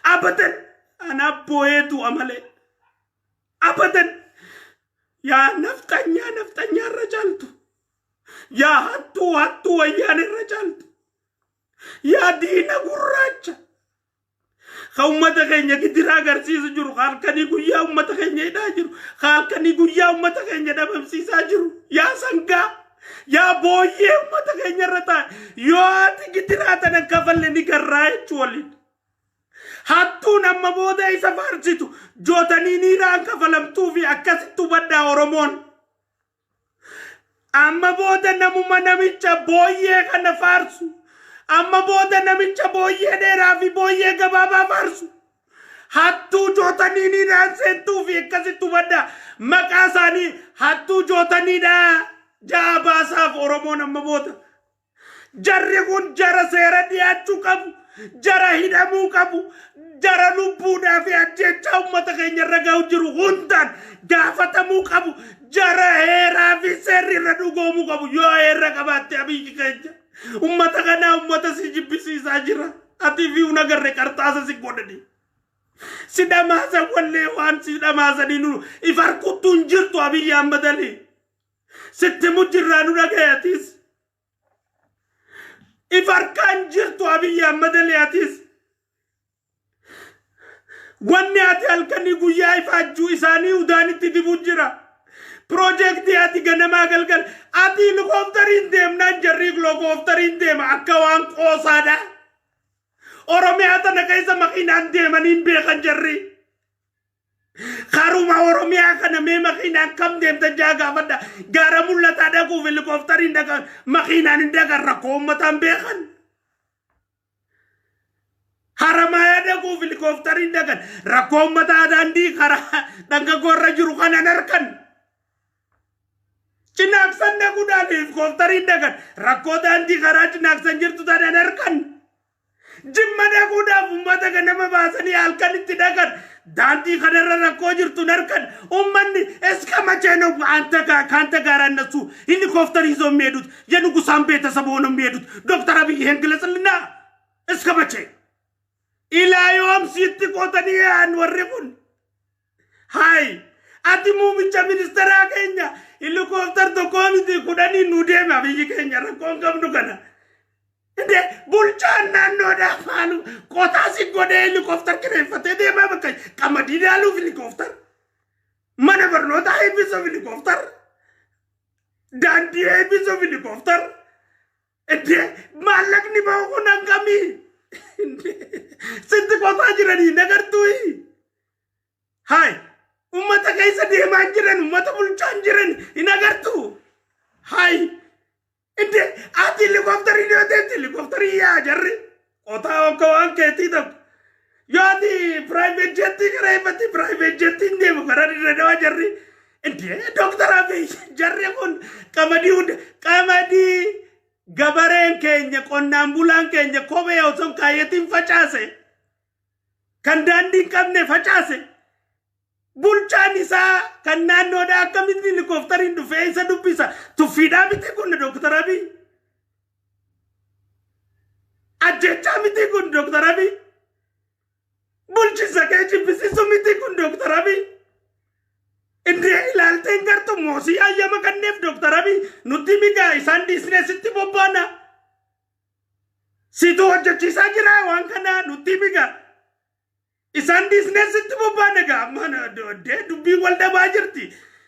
Abadan anaa boo'ee du'a malee. Abadan, yaa nafxanyaa nafxanyaa irra caaltu. Yaa hattuu hattuu wayyaan irra caaltu. Yaa diina gurraacha. Ka ummata keenya gidiraa agarsiisu jiru, ka halkanii guyyaa ummata keenya hidhaa jiru, ka halkanii guyyaa ummata keenya dhabamsiisaa jiru. Yaa sangaa, yaa booyyee ummata keenya irra taa'e. Yoo ati gidiraa tana kafalle ni garraa jechuu waliin. Hattuun amma booda isa faarsitu jootanii niiraan kafalamtuu fi akkasitti hubadhaa Oromoon. Amma booda namuma namicha booyyee kana faarsu. Amma booda namicha booyyee dheeraa fi booyyee gabaabaa faarsu. Hattuu jootanii niiraan seentuu fi akkasitti hubadhaa. Maqaa isaanii hattuu jootaniidha. Ja'a baasaaf Oromoon amma booda. Jarri kun jara seera dhiyaachuu qabu. Jara hidhamuu qabu. Jara lubbuudhaa fi ajjechaa uummata keenya irra ga'u jiru hundaan gaafatamuu qabu. Jara heeraa fi seerri irra dhugoomuu qabu. Yoo heera qabaatte, Abiyyi keenya. Uummata kanaa uummata si jibbisiisaa jira. Ati fi agarre qarxaasa si godhani. Si dhamaasan wallee, waan si dhamaasanii nu if harkuttuu hin jirtu, Abiyyi Ahmad Ali. Sitti mujjirraa nu dhagayatis. If harkaan jirtu, Abiyyi Ahmad Ali, atis. Wanni ati halkanii guyyaa ifaajjuu isaanii udaanitti dibuu jira. Piroojeektii ati ganamaa galgal ati helikooftariin deemnaan jarri helikooftariin deema akka waan qoosaadha. Oromiyaa tana keessa makiinaan deemanii hin beekan jarri. Karuma Oromiyaa kana mee makiinaan kam deemtan jaa gaafadha. Gaara mul'ataa dhaquuf helikooftariin dhaqan, makiinaan hin dhaqan, rakkoo uummataan beekan. Haramayaa dhaquuf helikooftariin dhaqan, rakkoo uummataa daandii karaa dhangaggoorra jiru kanan harkan. Cinaaqsan dhaquudhaan helikooftariin dhaqan, rakkoo daandii karaa Cinaaqsan jirtu tanan harkan. Jimma dhaquudhaaf uummata ganama baasanii halkan itti dhaqan, daandii kanarra rakkoo jirtu harkan. Uummanni እስከ መቼ ነው አንተ ጋር ከአንተ ጋር እነሱ ሄሊኮፕተር ይዘው የሚሄዱት? የንጉሳን ቤተሰብ ሆነው የሚሄዱት? ዶክተር አብይ ይሄን ግለጽልና፣ እስከ መቼ ilaa yoom sitti qotanii yaa'an warri kun? Hay, ati muummicha ministeeraa keenya, helikoophtar tokkoo miti 10 nu deema biyyi keenya, rakkoon qabnu kana. እንዴ, bulchaan naannoodhaa maalu qotaa si godhee helikoophtar kireeffatee deemaa bakka qamadii dhaaluuf helikoophtar, mana barnootaa eebbisuuf helikoophtar, daandii eebbisuuf helikoophtar. እንዴ, maallaqni bahu kun hangamii? Sitti qotaa jiranii nagartuu? Hay, ummata keessa deemaa jiran, ummata bulchaa jiran hin agartuu? Hay, እንዴ, ati helikoophtarii yoo deemte helikoophtarii yaa jarri qotaa akka waan keetii tokko. Yoo ati private jettii kireeffatti, private jettiin deemu karaa dirree dawaa jarri. እንዴ, Dooktar Abiy, jarri kun qamadii hunda, qamadii gabareen keenya, qonnaan bulaan keenya kophee osoo hin kaayyatiin facaase, kan daandii hin qabne facaase, bulchaan isaa kan naannoodhaa akkamitti helikooftariin dhufee isa dubbisa? Tuffiidhaa miti kun, Dooktar Abiy? Ajjechaa miti kun, Dooktar Abiy? Bulchisa kee jibbisiisu miti kun, Dooktar Abiy? እንዴ, ilaalteen gartu moosii hayyama kanneef, Dooktar Abiy, nutti migaa. Isaan dhiisnee sitti bobbaana. Situ hojjechiisaa jira waan kana, nutti migaa. Isaan dhiisnee sitti bobbaana gaa, amma dubbiin wal dhabaa jirti.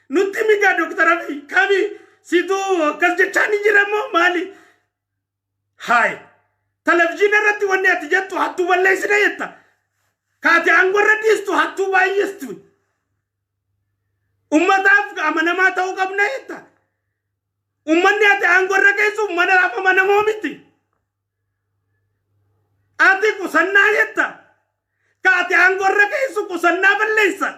Nutti migaa, Dooktar Abiy, kami situ akkas jechaa ni jira moo maali? Haay, televizyiina irratti wanni ati jettu hattuu balleessina jetta. Kaati aangoo irra dhiistu hattuu baay'istu. Ummataaf amanamaa ta'uu qabna jetta. Ummanni ati aangoo irra geessu ummataaf amanamoo miti. Ati qusannaa jetta. Kaati aangoo irra geessu qusannaa balleessa.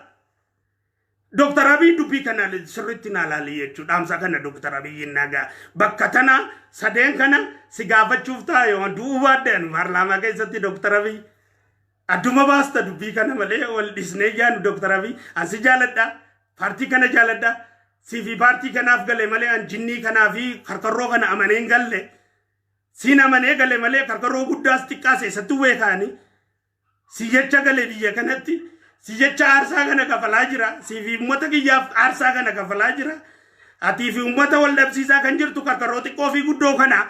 Dooktar Abiy, dubbii kana sirriitti naa laali jechuudha. Dhaamsa kana Dooktar Abiy nagaa. Bakka tana sadeen kana si gaafachuuf ta'a yoo du'uu baadde paarlaamaa keessatti, Dooktar Abiy. Adduma baasta dubbii kana malee wal dhisnee jaanu, Dooktar Abiy. Ansi jaaladha. Paartii kana jaaladha. Siifi paartii kanaaf gale malee an jinnii kanaa fi karkarroo kana amanee hin galle. Siin amanee gale malee karkarroo guddaas xiqqaas eessattuu beekaani. Si jecha gale biyya kanatti. Si jecha aarsaa kana kafalaa jira. Siifi uummata kiyyaaf aarsaa kana kafalaa jira. Atii fi uummata wal dhabsiisaa kan jirtu karkarroo xiqqoo fi guddoo kana.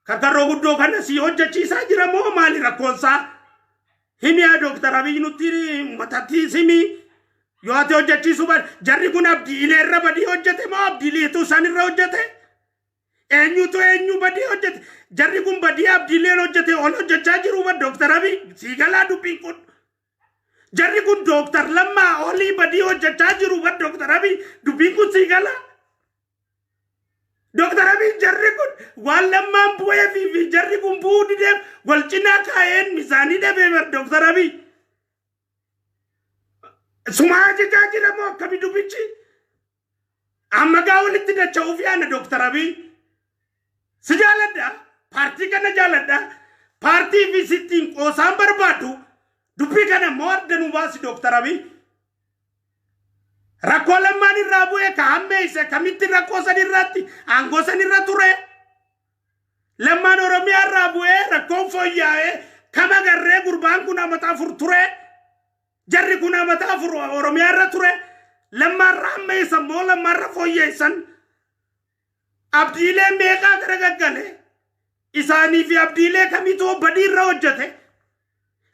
Karkarroo guddoo kana si hojjechiisaa jira moo maali rakkoonsaa? Himiyaa, Dooktar Abiy, nutti uummatatti himi. Yoo ati hojjechiisuu baate, jarri kun Abdiilee irra badii hojjete moo Abdiileetu isaan irra hojjete? Eenyutu eenyu badii hojjete? Jarri kun badii Abdiileen hojjete ol hojjechaa jiru ba, Dooktar Abiy, sii galaa dubbiin kun. Jarri kun Dooktar Lammaa olii badii hojjechaa jiru ba, Dooktar Abiy, dubbiin kun sii galaa? Dooktar Abiy, jarri kun waan Lammaan bu'ee fi jarri kun bu'uu dideef wal cinaa kaa'een misaanii dhabee bar, Dooktar Abiy. Sumaa ajajaa jira moo akkami dubbichi? Amma gaa walitti dacha'uuf yaana, Dooktar Abiy. Si jaaladha. Paartii kana jaaladha. Paartii fi sittiin qoosaan barbaadu. Dubbii kana immoo adda nu baasi, Dooktar Abiy. Rakkoo Lammaan irraa bu'ee ka hammeesse kamitti rakkoo san irratti aangoo san irra ture? Lammaan Oromiyaa irraa bu'ee rakkoon fooyya'ee kama garree gurbaan kun amata 4 ture. Jarri kun amata 4 Oromiyaa irra ture. Lammaarra hammeessan moo Lammaarra fooyyeessan? Abdiilee meeqaa gara gaggale? Isaanii fi Abdiilee kamitu badii irra hojjete?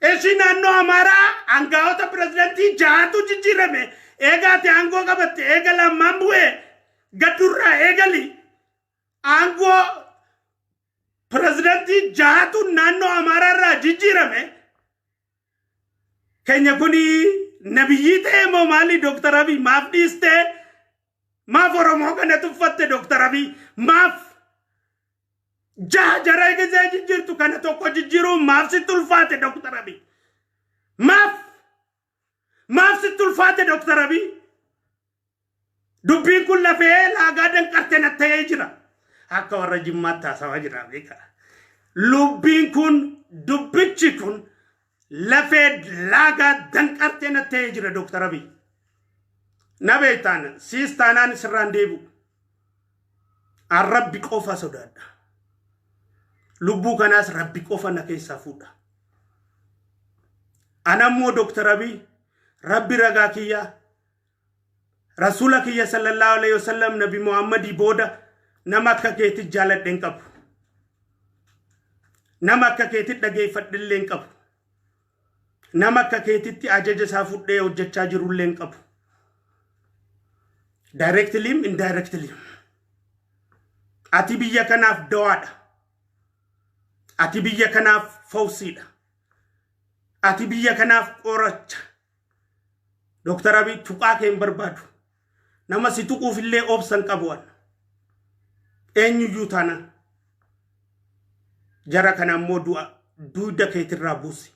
Eshi, naannoo Amaaraa aangaa'ota pirezidantii jahatu jijjiirame. Eegaati aangoo qabatte, eega Lammaan bu'ee gaddurraa eegali. Aangoo pirezidantii jahatu naannoo Amaaraa irraa jijjiirame. Keenya kuni nabiyyii ta'e moo maali? Dooktar Abiy, maaf dhiistee? Maaf Oromoo kana tuffatte, Dooktar Abiy? Maaf jaha jara gisee jijjiirtu kana tokko jijjiiruun maaf sitti ulfaate, Dooktar Abiy? Maaf sitti ulfaate, Dooktar Abiy? Dubbiin kun lafee laagaa danqarte na ta'ee jira. Akka warra Jimmaatti haasawaa jira, beekaa. Lubbiin kun, dubbichi kun lafee laagaa danqartee na ta'ee jira, Dooktar Abiy. Na beektaan siis taanaan sirraan deebi'u. An Rabbi qofa sodaadha. Lubbuu kanaas Rabbi qofa na keessaa fuudha. Anammoo, Dooktar Abiy, Rabbi ragaa kiyyaa, Rasuula kiyya sallallahu alaihi wasallam, Nabi Muhammadii booda nama akka keetti jaaladhe hin qabu. Nama akka keetti dhageeffadhe hin qabu. Nama akka keetitti ajaja isaa fudhee hojjechaa jirullee hin qabu. Directly, indirectly. Ati biyya kanaaf dawaadha. Ati biyya kanaaf fawsiidha. Ati biyya kanaaf qoracha. Dooktar Abiy, tuqaa kee hin barbaadu. Nama si tuquuf illee obsa hin qabu. Eenyuyyuu taanaan. Jara kana immoo du'a duyda keetirraa buusi.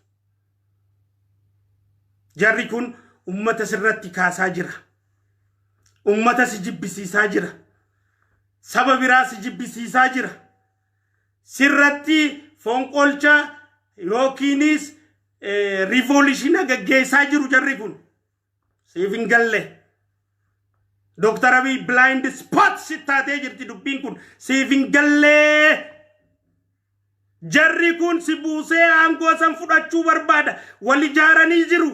Jarri kun ummata sirratti kaasaa jira. Ummata si jibbisiisaa jira. Saba biraa si jibbisiisaa jira. Sirratti fonqolcha yookiinis revolution gaggeessaa jiru jarri kun. Siif hin galle. Dooktar Abiy, blind spot si taatee jirti dubbiin kun. Siif hin gallee. Jarri kun si buusee aangoo san fudhachuu barbaada. Wal ijaaranii jiru.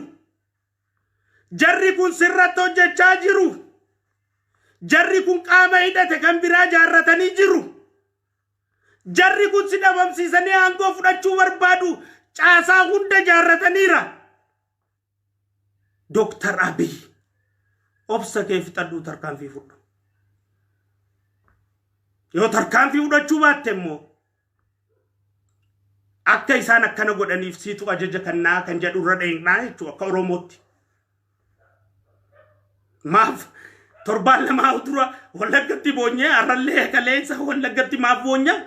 Jarri kun sirratti hojjechaa jiru. Jarri kun qaama hidhate kan biraa jaarratanii jiru. Jarri kun si dhabamsiisanii aangoo fudhachuu barbaadu. Caasaa hunda jaarrataniira. Dooktar Abiy, obsa kee fixadhuu tarkaanfii fudhu. Yoo tarkaanfii fudhachuu baatte immoo akka isaan akkana godhaniif siitu ajaja kannaa kan jedhu irra dheeknaa jechuudha akka Oromootti. Maaf torbaan 2 dura Wallaggatti boonyee, har'allee kaleessa Wallaggatti maaf boonyaa?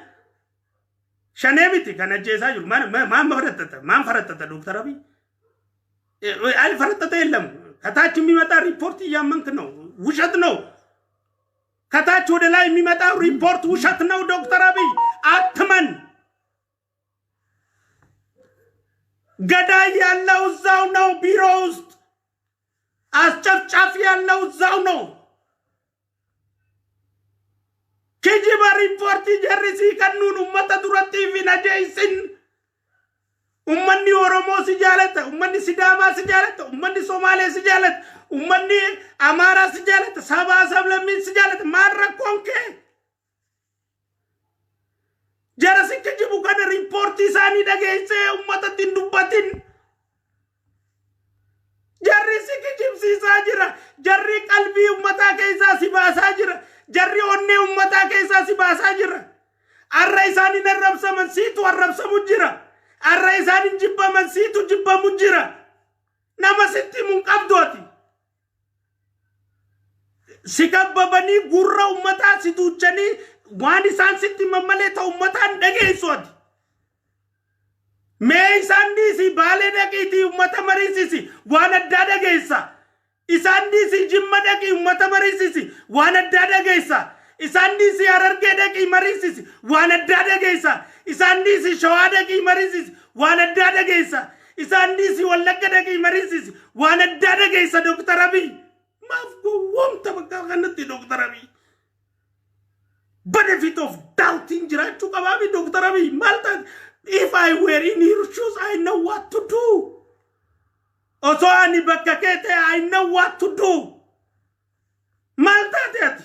Shanee miti kan ajjeesaa jiru. Maan farattata? Maan farattata, Dooktar Abiy? አልፈረጠጠ የለም። ከታች የሚመጣ ሪፖርት እያመንክ ነው። ውሸት ነው። ከታች ወደ ላይ የሚመጣው ሪፖርት ውሸት ነው። ዶክተር አብይ፣ አትመን። ገዳይ ያለው እዛው ነው፣ ቢሮ ውስጥ አስጨፍጫፊ ያለው እዛው ነው። Kijiba riippoortii jarri sii kennuun ummata duratti hin ajeessin. Ummanni Oromoo si jaalata, ummanni Sidaamaa si jaalata, ummanni Somaalee si jaalata, ummanni Amaaraa si jaalata, sabaa sablammiin si jaalata. Maal rakkoon kee? Jara si kijibu kana riippoortii isaanii dhageessee ummatatti hin dubbatin. Jarri si kijibsiisaa jira. Jarri qalbii ummataa keessaa si baasaa jira. Jarri onnee ummataa keessaa si baasaa jira. Arra isaan hin arrabsaman, siitu arrabsamu jira. Arra isaan hin jibbaman, siitu jibbamu jira. Nama sitti himu hin qabdu ati. Si kabbabanii gurra ummataa si duuchanii waan isaan sitti himan malee ta'u ummataa hin dhageessu ati. Mee isaan dhiisii Baalee dhaqiitii ummata mariisisi, waan addaa dhageessa. Isaan dhiisii Jimma dhaqii ummata mariisisi, waan addaa dhageessa. Isaan dhiisii Harargee dhaqii mariisisi, waan addaa dhageessa. Isaan dhiisii Shawaa dhaqii mariisisi, waan addaa dhageessa. Isaan dhiisii Wallagga dhaqii mariisisi, waan addaa dhageessa, Dooktar Abiy. Maaf gowwoomta bakka kanatti, Dooktar Abiy? Benefit of doubting jiraachuu qabaami, Dooktar Abiy, maal taate? If I were in your shoes, I know what to do. Osoo ani bakka kee ta'e, I know what to do. Maal taate ati?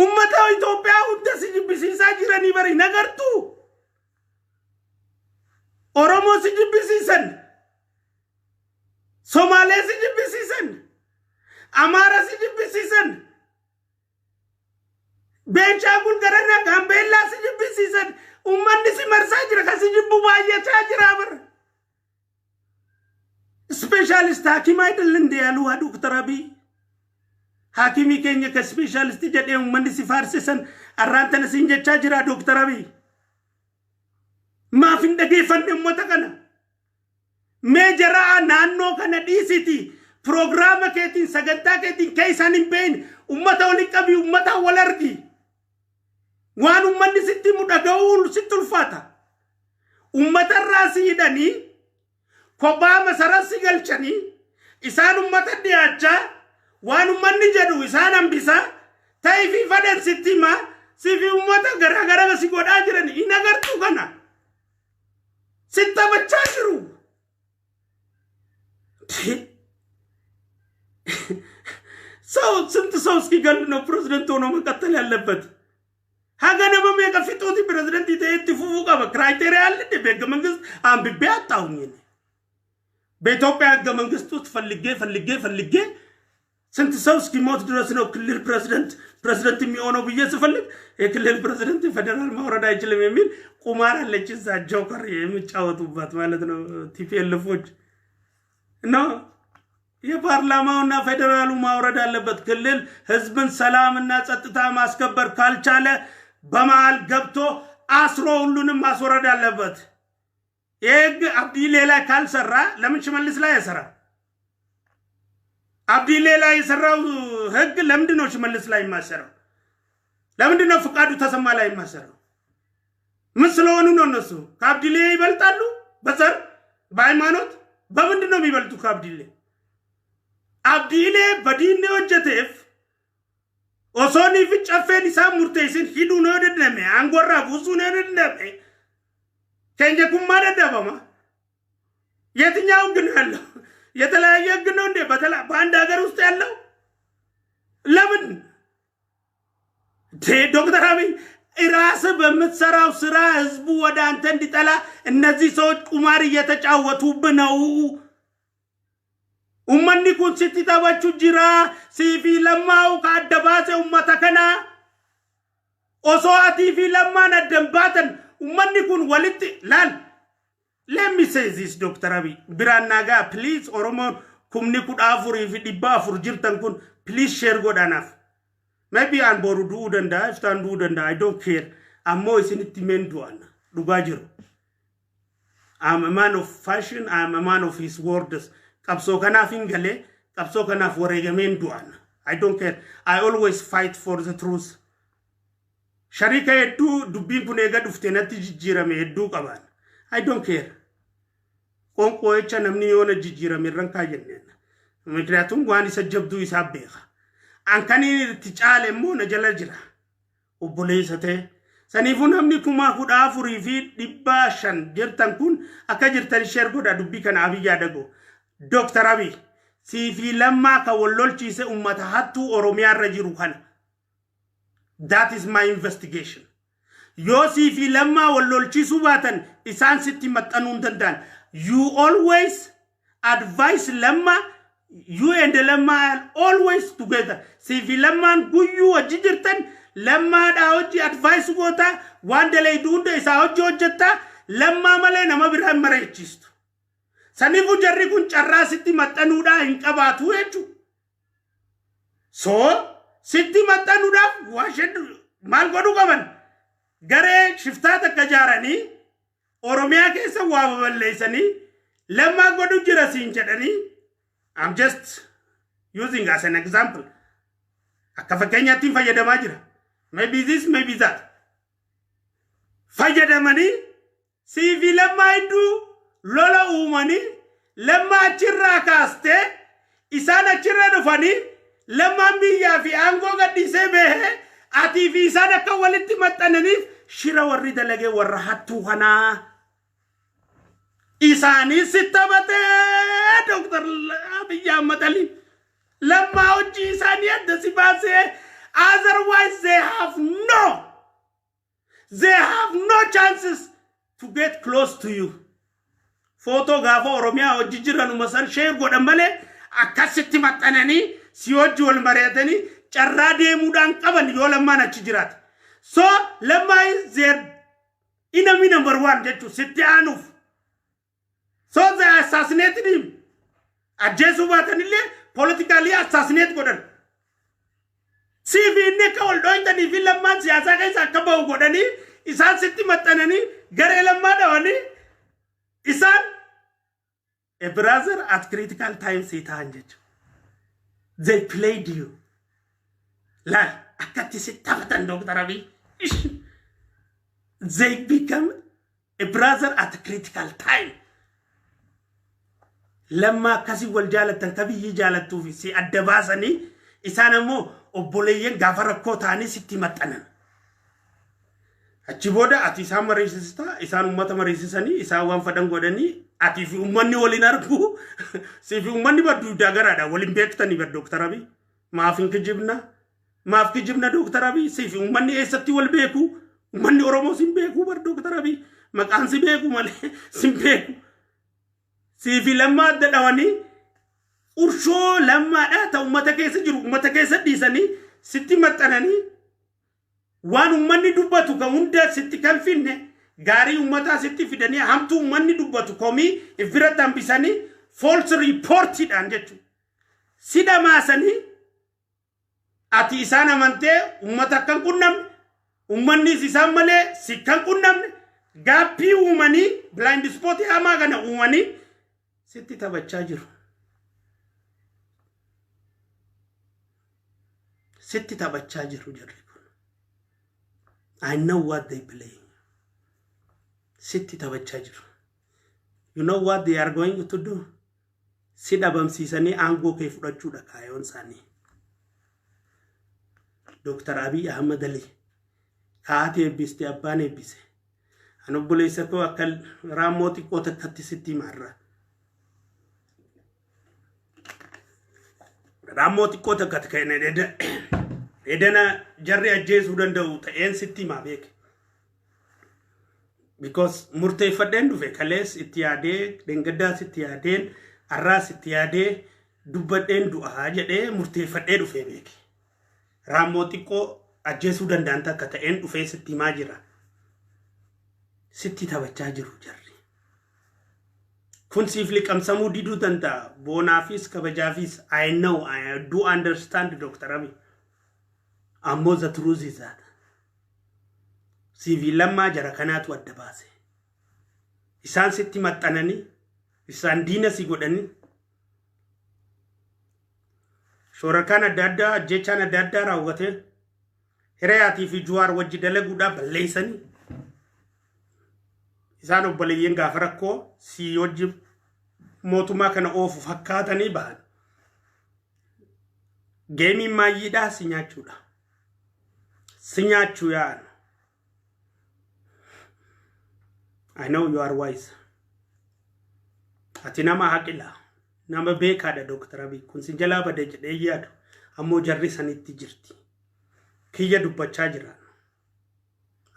Ummata Itoophiyaa hunda si jibbisiisaa jiranii bari, nagartuu? Oromoo si jibbisiisan, Somaalee si jibbisiisan, Amaara si jibbisiisan, Beenchaangul gararraa Gaambeellaa si jibbisiisan. Uummanni si marsaa jira, kan si jibbu baay'achaa jira bara. Specialist ሐኪም አይደል እንዴ ያሉ ዶክተር አብይ? Haakimii keenya ka specialist jedhee uummanni si faarsisan arraan tana siin jechaa jira. Dooktar Abiy, maaf hin dhageeffanne uummata kana? Mee jaraa naannoo kana dhiisiti, piroogiraama keetiin, sagantaa keetiin kee isaan hin beekne ummata waliin qabi, ummata wal argi. Waan ummanni sitti himu dhaga'uu sitti ulfaata. Ummatarraa si hidhanii, kophaa masara si galchanii, isaan ummata dhiyaachaa, waan ummanni jedhu isaan hambisaa, ta'ii fi fadhan sitti himaa, sifi ummata garaagara si godhaa jiran hin agartu. Kana sitti taphachaa jiru. ሰው ስንት ሰው እስኪገል ነው ፕሬዝደንት ሆኖ መቀጠል ያለበት? Haga nama meeqa fixuuti pirezidantii ta'ee itti fufuu qaba? Criteria አለ እንዴ? በህገ መንግስት አንብቤ አጣሁኝ እኔ። በኢትዮጵያ ህገ መንግስት ውስጥ ፈልጌ ፈልጌ ፈልጌ ስንት ሰው እስኪሞት ድረስ ነው ክልል ፕሬዝደንት የሚሆነው ብዬ ስፈልግ የክልል ፕሬዝደንት ፌደራል ማውረድ አይችልም የሚል ቁማር አለች እዛ joker የሚጫወቱባት ማለት ነው TPLF ኦች። እና የፓርላማውና ፌዴራሉ ማውረድ አለበት። ክልል ህዝብን ሰላምና ጸጥታ ማስከበር ካልቻለ በመሃል ገብቶ አስሮ ሁሉንም ማስወረድ አለበት። ይህ ህግ አብዲሌ ላይ ካልሰራ ለምን ሽመልስ ላይ አይሰራ? አብዲሌ ላይ የሰራው ህግ ለምንድን ነው ሽመልስ ላይ የማይሰራው? ለምንድን ነው ፍቃዱ ተሰማ ላይ የማይሰራው? ምን ስለሆኑ ነው? እነሱ ከአብዲሌ ይበልጣሉ? በዘር፣ በሃይማኖት፣ በምንድን ነው የሚበልጡ ከአብዲሌ? Abdiilee badiinni hojjeteef osoo fi caffeen isaan murteessin hidhuu yoo danda'ame, aangoorraa buusuu yoo danda'ame, keenya kun maa dadhabama? የትኛው ህግ ነው ያለው? የተለያየ ህግ ነው እንዴ በአንድ ሀገር ውስጥ ያለው? ለምን ዶክተር አብይ ራስህ በምትሰራው ስራ ህዝቡ ወደ አንተ እንዲጠላ እነዚህ ሰዎች ቁማር እየተጫወቱብህ ነው። Ummanni kun sitti taphachuu jira. Siifi Lammaa'u ka adda baase ummata kana. Osoo atii fi Lammaan addan baatan ummanni kun walitti laal. Let me say this, Dr. Abiy. Biraan nagaa, please. Oromoon 14,400 jirtan kun, please share godhanaaf. Maybe an boru du'uu danda'a, iftaan du'uu danda'a, I don't care. Ammoo isinitti meen du'an dhugaa jiru. I'm a man of fashion, I'm a man of his words. Qabsoo kanaaf hin galee, qabsoo kanaaf wareegameen du'an. I don't care. I always fight for the truth. Sharika hedduu dubbiin kun eega dhufte natti jijjiirame hedduu qaban. I don't care. Qoonqoo jecha namni yoona jijjiirame irran kaayyanneen. ምክንያቱም waan isa jabduu isaa beeka. An kan itti caale immoo na jala jira. Obboleessa ta'e. Saniifuu namni 14,500 jirtan kun akka jirtan share godha dubbii kana Abiy yaadago. Dooktar Abiy, siifii Lammaa kan wal lolchiise ummata hattuu Oromiyaa irra jiru kana. That is my investigation. Yoo siifii Lammaa wal lolchiisuu baatan isaan sitti maxxanuu hin danda'an. You always advise Lammaa, you and Lammaa are always together. Siifii Lammaan guyyuu wajji jirtan, Lammaadhaa hojii advice goota, waan dalaydu hunda isaa hojii hojjetta, Lammaa malee nama biraa hin mareechistu. Saniifuu jarri kun carraa sitti maxxanuudhaa hin qabaatu jechuudha. So sitti maxxanuudhaaf maal godhuu qaban? Garee shiftaa takka ijaaranii Oromiyaa keessa waa baballeessanii Lammaa godhu jira siin jedhanii, I'm just using as an example. Akka fakkeenyaatti fayyadamaa jira. Maybe this, maybe that. Fayyadamanii siifi Lammaa hedduu lola uumanii, Lammaa achirraa kaastee isaan achirra dhufanii, Lammaan biyyaa fi aangoo gadhiisee bahee atii fi isaan akka walitti maxxananiif shira warri dalagee warra hattuu kanaa. Isaanis si taphatee Dooktar Abiyyi Ahmad Ali. Lammaa hojii isaanii adda si baasee. Otherwise they have no chances to get close to you. Footoo gaafa Oromiyaa hojii jiranuma san share godhan malee akkasitti maxxananii si hojii wal mari'atanii carraa deemuudhaan qaban yoo Lammaan achi jiraate. So Lammaa is their enemy number one jechuun sitti aanuuf. So they assassinated him. Ajjeesuu baatanillee politically assassinate godhan. Siif inni akka wal dhooytanii fi Lammaan siyaasaa keessa akka bahu godhanii, isaan sitti maxxananii, garee Lammaa dhawanii, isaan a brother at critical time si ta'an jechuudha. They played you. Laal akkatti si taphatan, Dr. Abiy. They become a brother at critical time. Lammaa akkasii wal jaalattan ka biyyi jaalattuu fi si adda baasanii, isaan ammoo obboleeyyan gaafa rakkoo ta'anii sitti maxxanan. Achi booda ati isaan mariisista, isaan uummata mariisisanii, isaan waan fedhan godhanii, atii fi uummanni waliin argu, si fi uummanni badduu garaadha waliin beektanii bar, Dooktar Abiy. Maaf hin kijibna? Maaf kijibna, Dooktar Abiy? Si fi uummanni eessatti wal beeku? Uummanni Oromoo sin beeku bar, Dooktar Abiy. Maqaan si beeku malee sin beeku. Sii fi Lammaa adda dhawanii, urshoo Lammaadhaa ta uummata keessa jiru uummata keessa dhiisanii, sitti maxxananii, waan uummanni dubbatu kan hunda sitti kan finne, gaarii uummataa sitti fidanii, hamtuu uummanni dubbatu komii if biratti hambisanii, false reportiidhaan jechuudha. Si dhamaasanii, ati isaan amantee uummata akka hin qunnamne, uummannis isaan malee si kan qunnamne, gapii uumanii, blind spot hamaa kana uumanii sitti taphachaa jiru. Sitti taphachaa jiru jarri kun. I know what they play. Sitti taphachaa jiru. You know what they are going to do? Si dhabamsiisanii aangoo kee fudhachuudha kaayoon isaanii. Dr. Abiy Ahmad Ali kaa'ate eebbiste, abbaan eebbise. An obboleessa koo akka raammoo xiqqoo takkatti sitti himarra. Raammoo xiqqoo takka kan edana jarri ajjeesuu danda'u ta'een sitti himaa beeke. Because murteeffadheen dhufe, kalees itti yaadee, dhengaddaas itti yaadeen, har'aas itti yaadee dubbadheen, du'aa jedhee murteeffadhee dhufee beeke. Raammoo xiqqoo ajjeesuu danda'an takka ta'een dhufee sitti himaa jira. Sitti taphachaa jiru jarri. Kun siif liqamsamuu diduu danda'a. Boonaafis kabajaafis, I know, I do understand, Dr. Abiy. Ammoo the truth is that CV Lammaa jara kanaatu adda baase. Isaan sitti maxxananii, isaan diina si godhanii, shoorakaan adda addaa, ajjechaan adda addaa raawwatee, Hirayaatii fi Juwaar wajji dalaguudhaaf balleessanii, isaan obboleeyyan gaafa rakkoo si wajji mootummaa kana oofu fakkaatanii bahan. Gameiin maayyiidhaa si nyaachuudha. Si nyaachuu yaa'an. I know you are wise. Ati nama haqila. Nama beekaadha, Dr. Abiy. Kun si jalaa bade jedhee yaadu. Ammoo jarri sanitti jirti. Kiyya dubbachaa jira.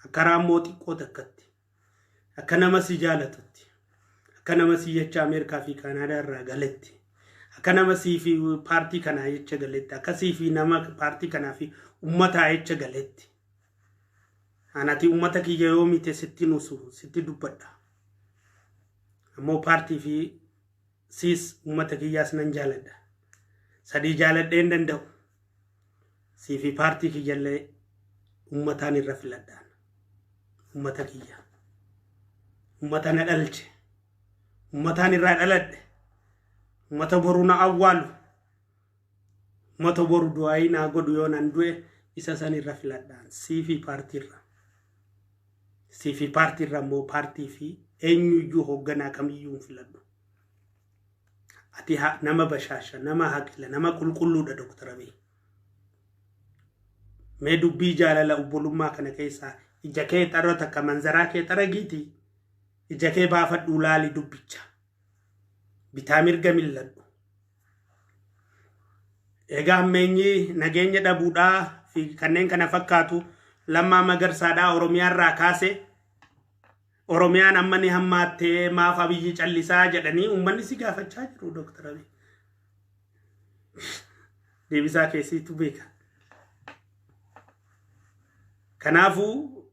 Akka raammoo xiqqoo takkatti. Akka nama si jaalatutti. Akka nama si jecha Ameerikaa fi Kaanaadaa irraa galetti. Akka nama sii fi paartii kanaa jecha galetti. Akka sii fi nama paartii kanaa fi uummataa jecha galetti. Anati uummata kiyya yoo mite sitti nusu sitti dubbadha. Ammoo paartii fi siis uummata kiyyaas nan jaaladha. Sadii jaaladhee hin danda'u. Sii fi paartii kiyyallee uummataan irra filadhaan. Uummata kiyya. Uummata na dhalche. Uummataan irraa dhaladhe. Uummata boru na awwaalu. Uummata boru du'aayii naa godhu yoo nan du'e, isa san irra filadhaan sii fi paartii irra. Sii fi paartii irra immoo paartii fi eenyuyyuu hoogganaa kamiyyuu hin filadhu. Ati nama bashaasha, nama haqila, nama qulqulluudha, Dr. Abiy. Mee dubbii jaalala obbolummaa kana keessaa ija kee xarra takka manzaraa kee xaragiiti ija kee baafadhuu laali dubbicha. Bitaa mirga milladhu. Egaa hammeenyi nageenya dhabuudhaa fi kanneen kana fakkaatu Lammaa Magarsaadhaa Oromiyaarraa kaase. Oromiyaan amma ni hammaattee, maaf Abiyyi callisaa jedhanii uummanni si gaafachaa jiru, Dooktar Abiy. Deebisaa keessiitu beeka. Kanaafuu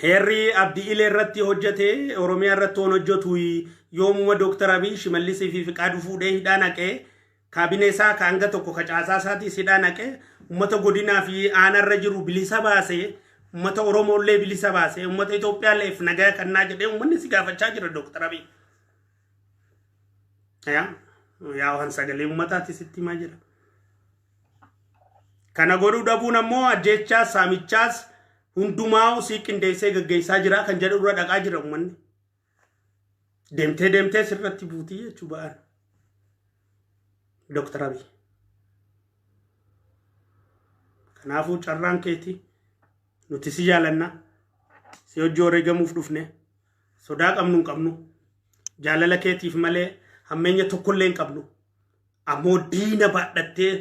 heerri Abdii Ilee irratti hojjete Oromiyaa irratti waan hojjetu, yoomuma Dooktar Abiy Shimallisii fi Fiqaaduu fuudhee hidhaa naqee, kaabinee isaa ka hanga tokko ka caasaa isaatiis hidhaa naqee, uummata godinaa fi aanarra jiru bilisa baasee, uummata Oromollee bilisa baasee, uummata Itoophiyaalleef nagaa kannaa jedhee uummanni si gaafachaa jira, Dooktar Abiy. Yaa yaa waan sagalee uummataati sitti himaa jira. Kana godhuu dhabuun ammoo ajjeechaas saamichaas hundumaa sii qindeessee gaggeessaa jira kan jedhu irra dhaqaa jira uummanni. Deemtee deemtee sirratti buutii jechuu ba'an. Dooktar Abiy. Kanaafuu carraan keeti, nuti si jaalanna, si hojii wareegamuuf dhufne, sodaa qabnu hin qabnu, jaalala keetiif malee hammeenya tokkollee hin qabnu. Ammoo diina baadhattee,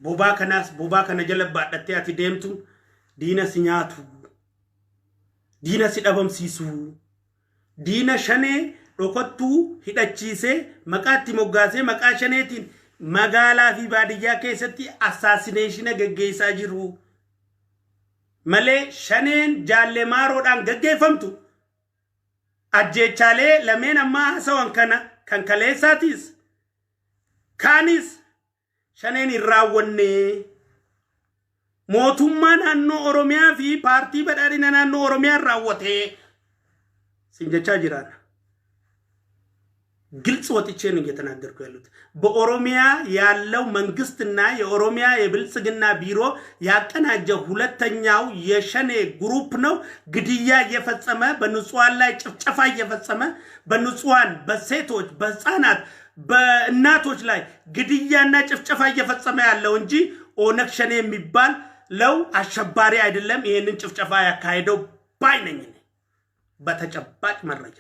bobaa kanaas bobaa kana jala baadhattee ati deemtu, diina si nyaatu, diina si dhabamsiisu, diina Shanee dhokattuu hidhachiisee, maqaa itti moggaasee, maqaa Shaneetiin magaalaa fi baadiyyaa keessatti assassination gaggeessaa jiru malee, Shaneen jaallee maaroodhaan gaggeeffamtu ajjeechaalee lameen ammaa haasawan kana kan kaleessaatiis kaanis Shaneen hin raawwanne. Mootummaa naannoo Oromiyaa fi Paartii Badhaadhina naannoo Oromiyaa raawwatee sin jechaa jiraan. ግልጽ ወጥቼ ነው እየተናገርኩ ያሉት። በኦሮሚያ ያለው መንግስትና የኦሮሚያ የብልጽግና ቢሮ ያቀናጀ ሁለተኛው የሸኔ group ነው ግድያ እየፈጸመ፣ በንጹሃን ላይ ጭፍጨፋ እየፈጸመ፣ በንጹሃን፣ በሴቶች፣ በህፃናት፣ በእናቶች ላይ ግድያና ጭፍጨፋ እየፈጸመ ያለው እንጂ ኦነግ ሸኔ የሚባል ለው አሸባሪ አይደለም። ይህንን ጭፍጨፋ ያካሄደው ባይ ነኝ እኔ። በተጨባጭ መረጃ፣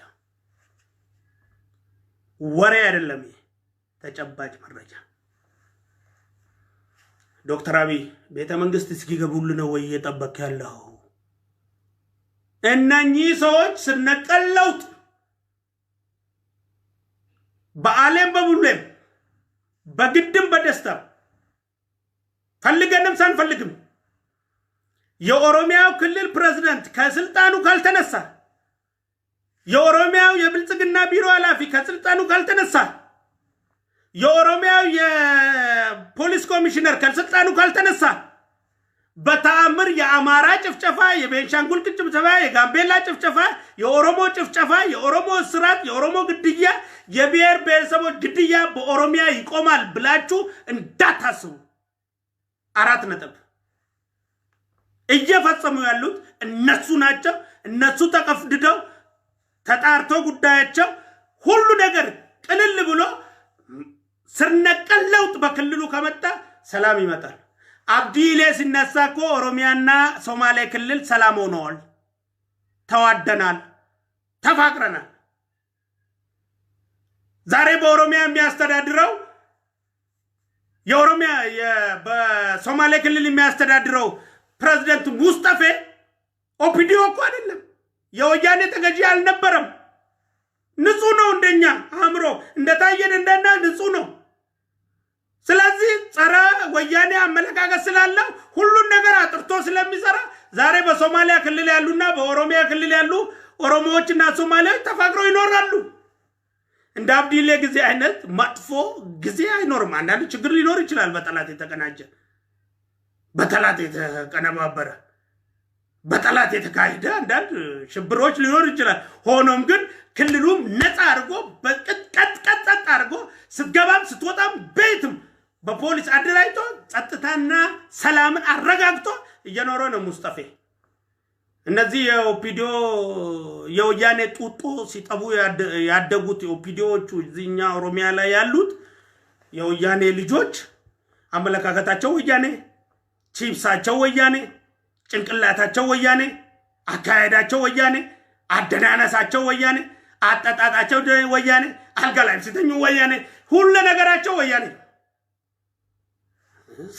ወሬ አይደለም። ይሄ ተጨባጭ መረጃ። ዶክተር አብይ ቤተ መንግስት እስኪገቡልህ ነው ወይ እየጠበቅ ያለው? እነኚህ ሰዎች ስነቀል ለውጥ በአሌም በቡሌም በግድም በደስታም ፈልገንም ሳንፈልግም የኦሮሚያው ክልል ፕሬዝዳንት ከስልጣኑ ካልተነሳ፣ የኦሮሚያው የብልጽግና ቢሮ ኃላፊ ከስልጣኑ ካልተነሳ፣ የኦሮሚያው የፖሊስ ኮሚሽነር ከስልጣኑ ካልተነሳ፣ በተአምር የአማራ ጭፍጨፋ፣ የቤንሻንጉል ጭፍጨፋ፣ የጋምቤላ ጭፍጨፋ፣ የኦሮሞ ጭፍጨፋ፣ የኦሮሞ እስራት፣ የኦሮሞ ግድያ፣ የብሔር ብሔረሰቦች ግድያ በኦሮሚያ ይቆማል ብላችሁ እንዳታስቡ። 4 ነጥብ። እየፈጸሙ ያሉት እነሱ ናቸው። እነሱ ተቀፍድደው ተጣርቶ ጉዳያቸው ሁሉ ነገር ቅልል ብሎ ስር ነቀል ለውጥ በክልሉ ከመጣ ሰላም ይመጣል። አብዲሌ ሲነሳ እኮ ኦሮሚያና ሶማሌ ክልል ሰላም ሆነዋል። ተዋደናል፣ ተፋቅረናል። ዛሬ በኦሮሚያ የሚያስተዳድረው የኦሮሚያ በሶማሌ ክልል የሚያስተዳድረው ፕሬዚደንት ሙስጠፌ ኦፒዲኦ እኮ አይደለም፣ የወያኔ ተገዢ አልነበረም። ንጹህ ነው፣ እንደኛ አእምሮ እንደታየን እንደና ንጹህ ነው። ስለዚህ ጸረ ወያኔ አመለካከት ስላለው፣ ሁሉን ነገር አጥርቶ ስለሚሰራ፣ ዛሬ በሶማሊያ ክልል ያሉና በኦሮሚያ ክልል ያሉ ኦሮሞዎችና ሶማሊያዎች ተፋቅረው ይኖራሉ። እንደ አብዲሌ ጊዜ አይነት መጥፎ ጊዜ አይኖርም። አንዳንድ ችግር ሊኖር ይችላል። በጠላት የተቀናጀ፣ በጠላት የተቀነባበረ፣ በጠላት የተካሄደ አንዳንድ ሽብሮች ሊኖር ይችላል። ሆኖም ግን ክልሉም ነፃ አድርጎ በቅጥቀጥ ጸጥ አድርጎ ስትገባም ስትወጣም ቤትም በፖሊስ አደራጅቶ ጸጥታና ሰላምን አረጋግጦ እየኖረ ነው ሙስጠፌ። እነዚህ የኦፒዲዮ የወያኔ ጡጦ ሲጠቡ ያደጉት የኦፒዲዮዎቹ እዚህኛ ኦሮሚያ ላይ ያሉት የወያኔ ልጆች አመለካከታቸው ወያኔ፣ ቺፕሳቸው ወያኔ፣ ጭንቅላታቸው ወያኔ፣ አካሄዳቸው ወያኔ፣ አደናነሳቸው ወያኔ፣ አጠጣጣቸው ወያኔ፣ አልጋ ላይ ሲተኙ ወያኔ፣ ሁሉ ነገራቸው ወያኔ።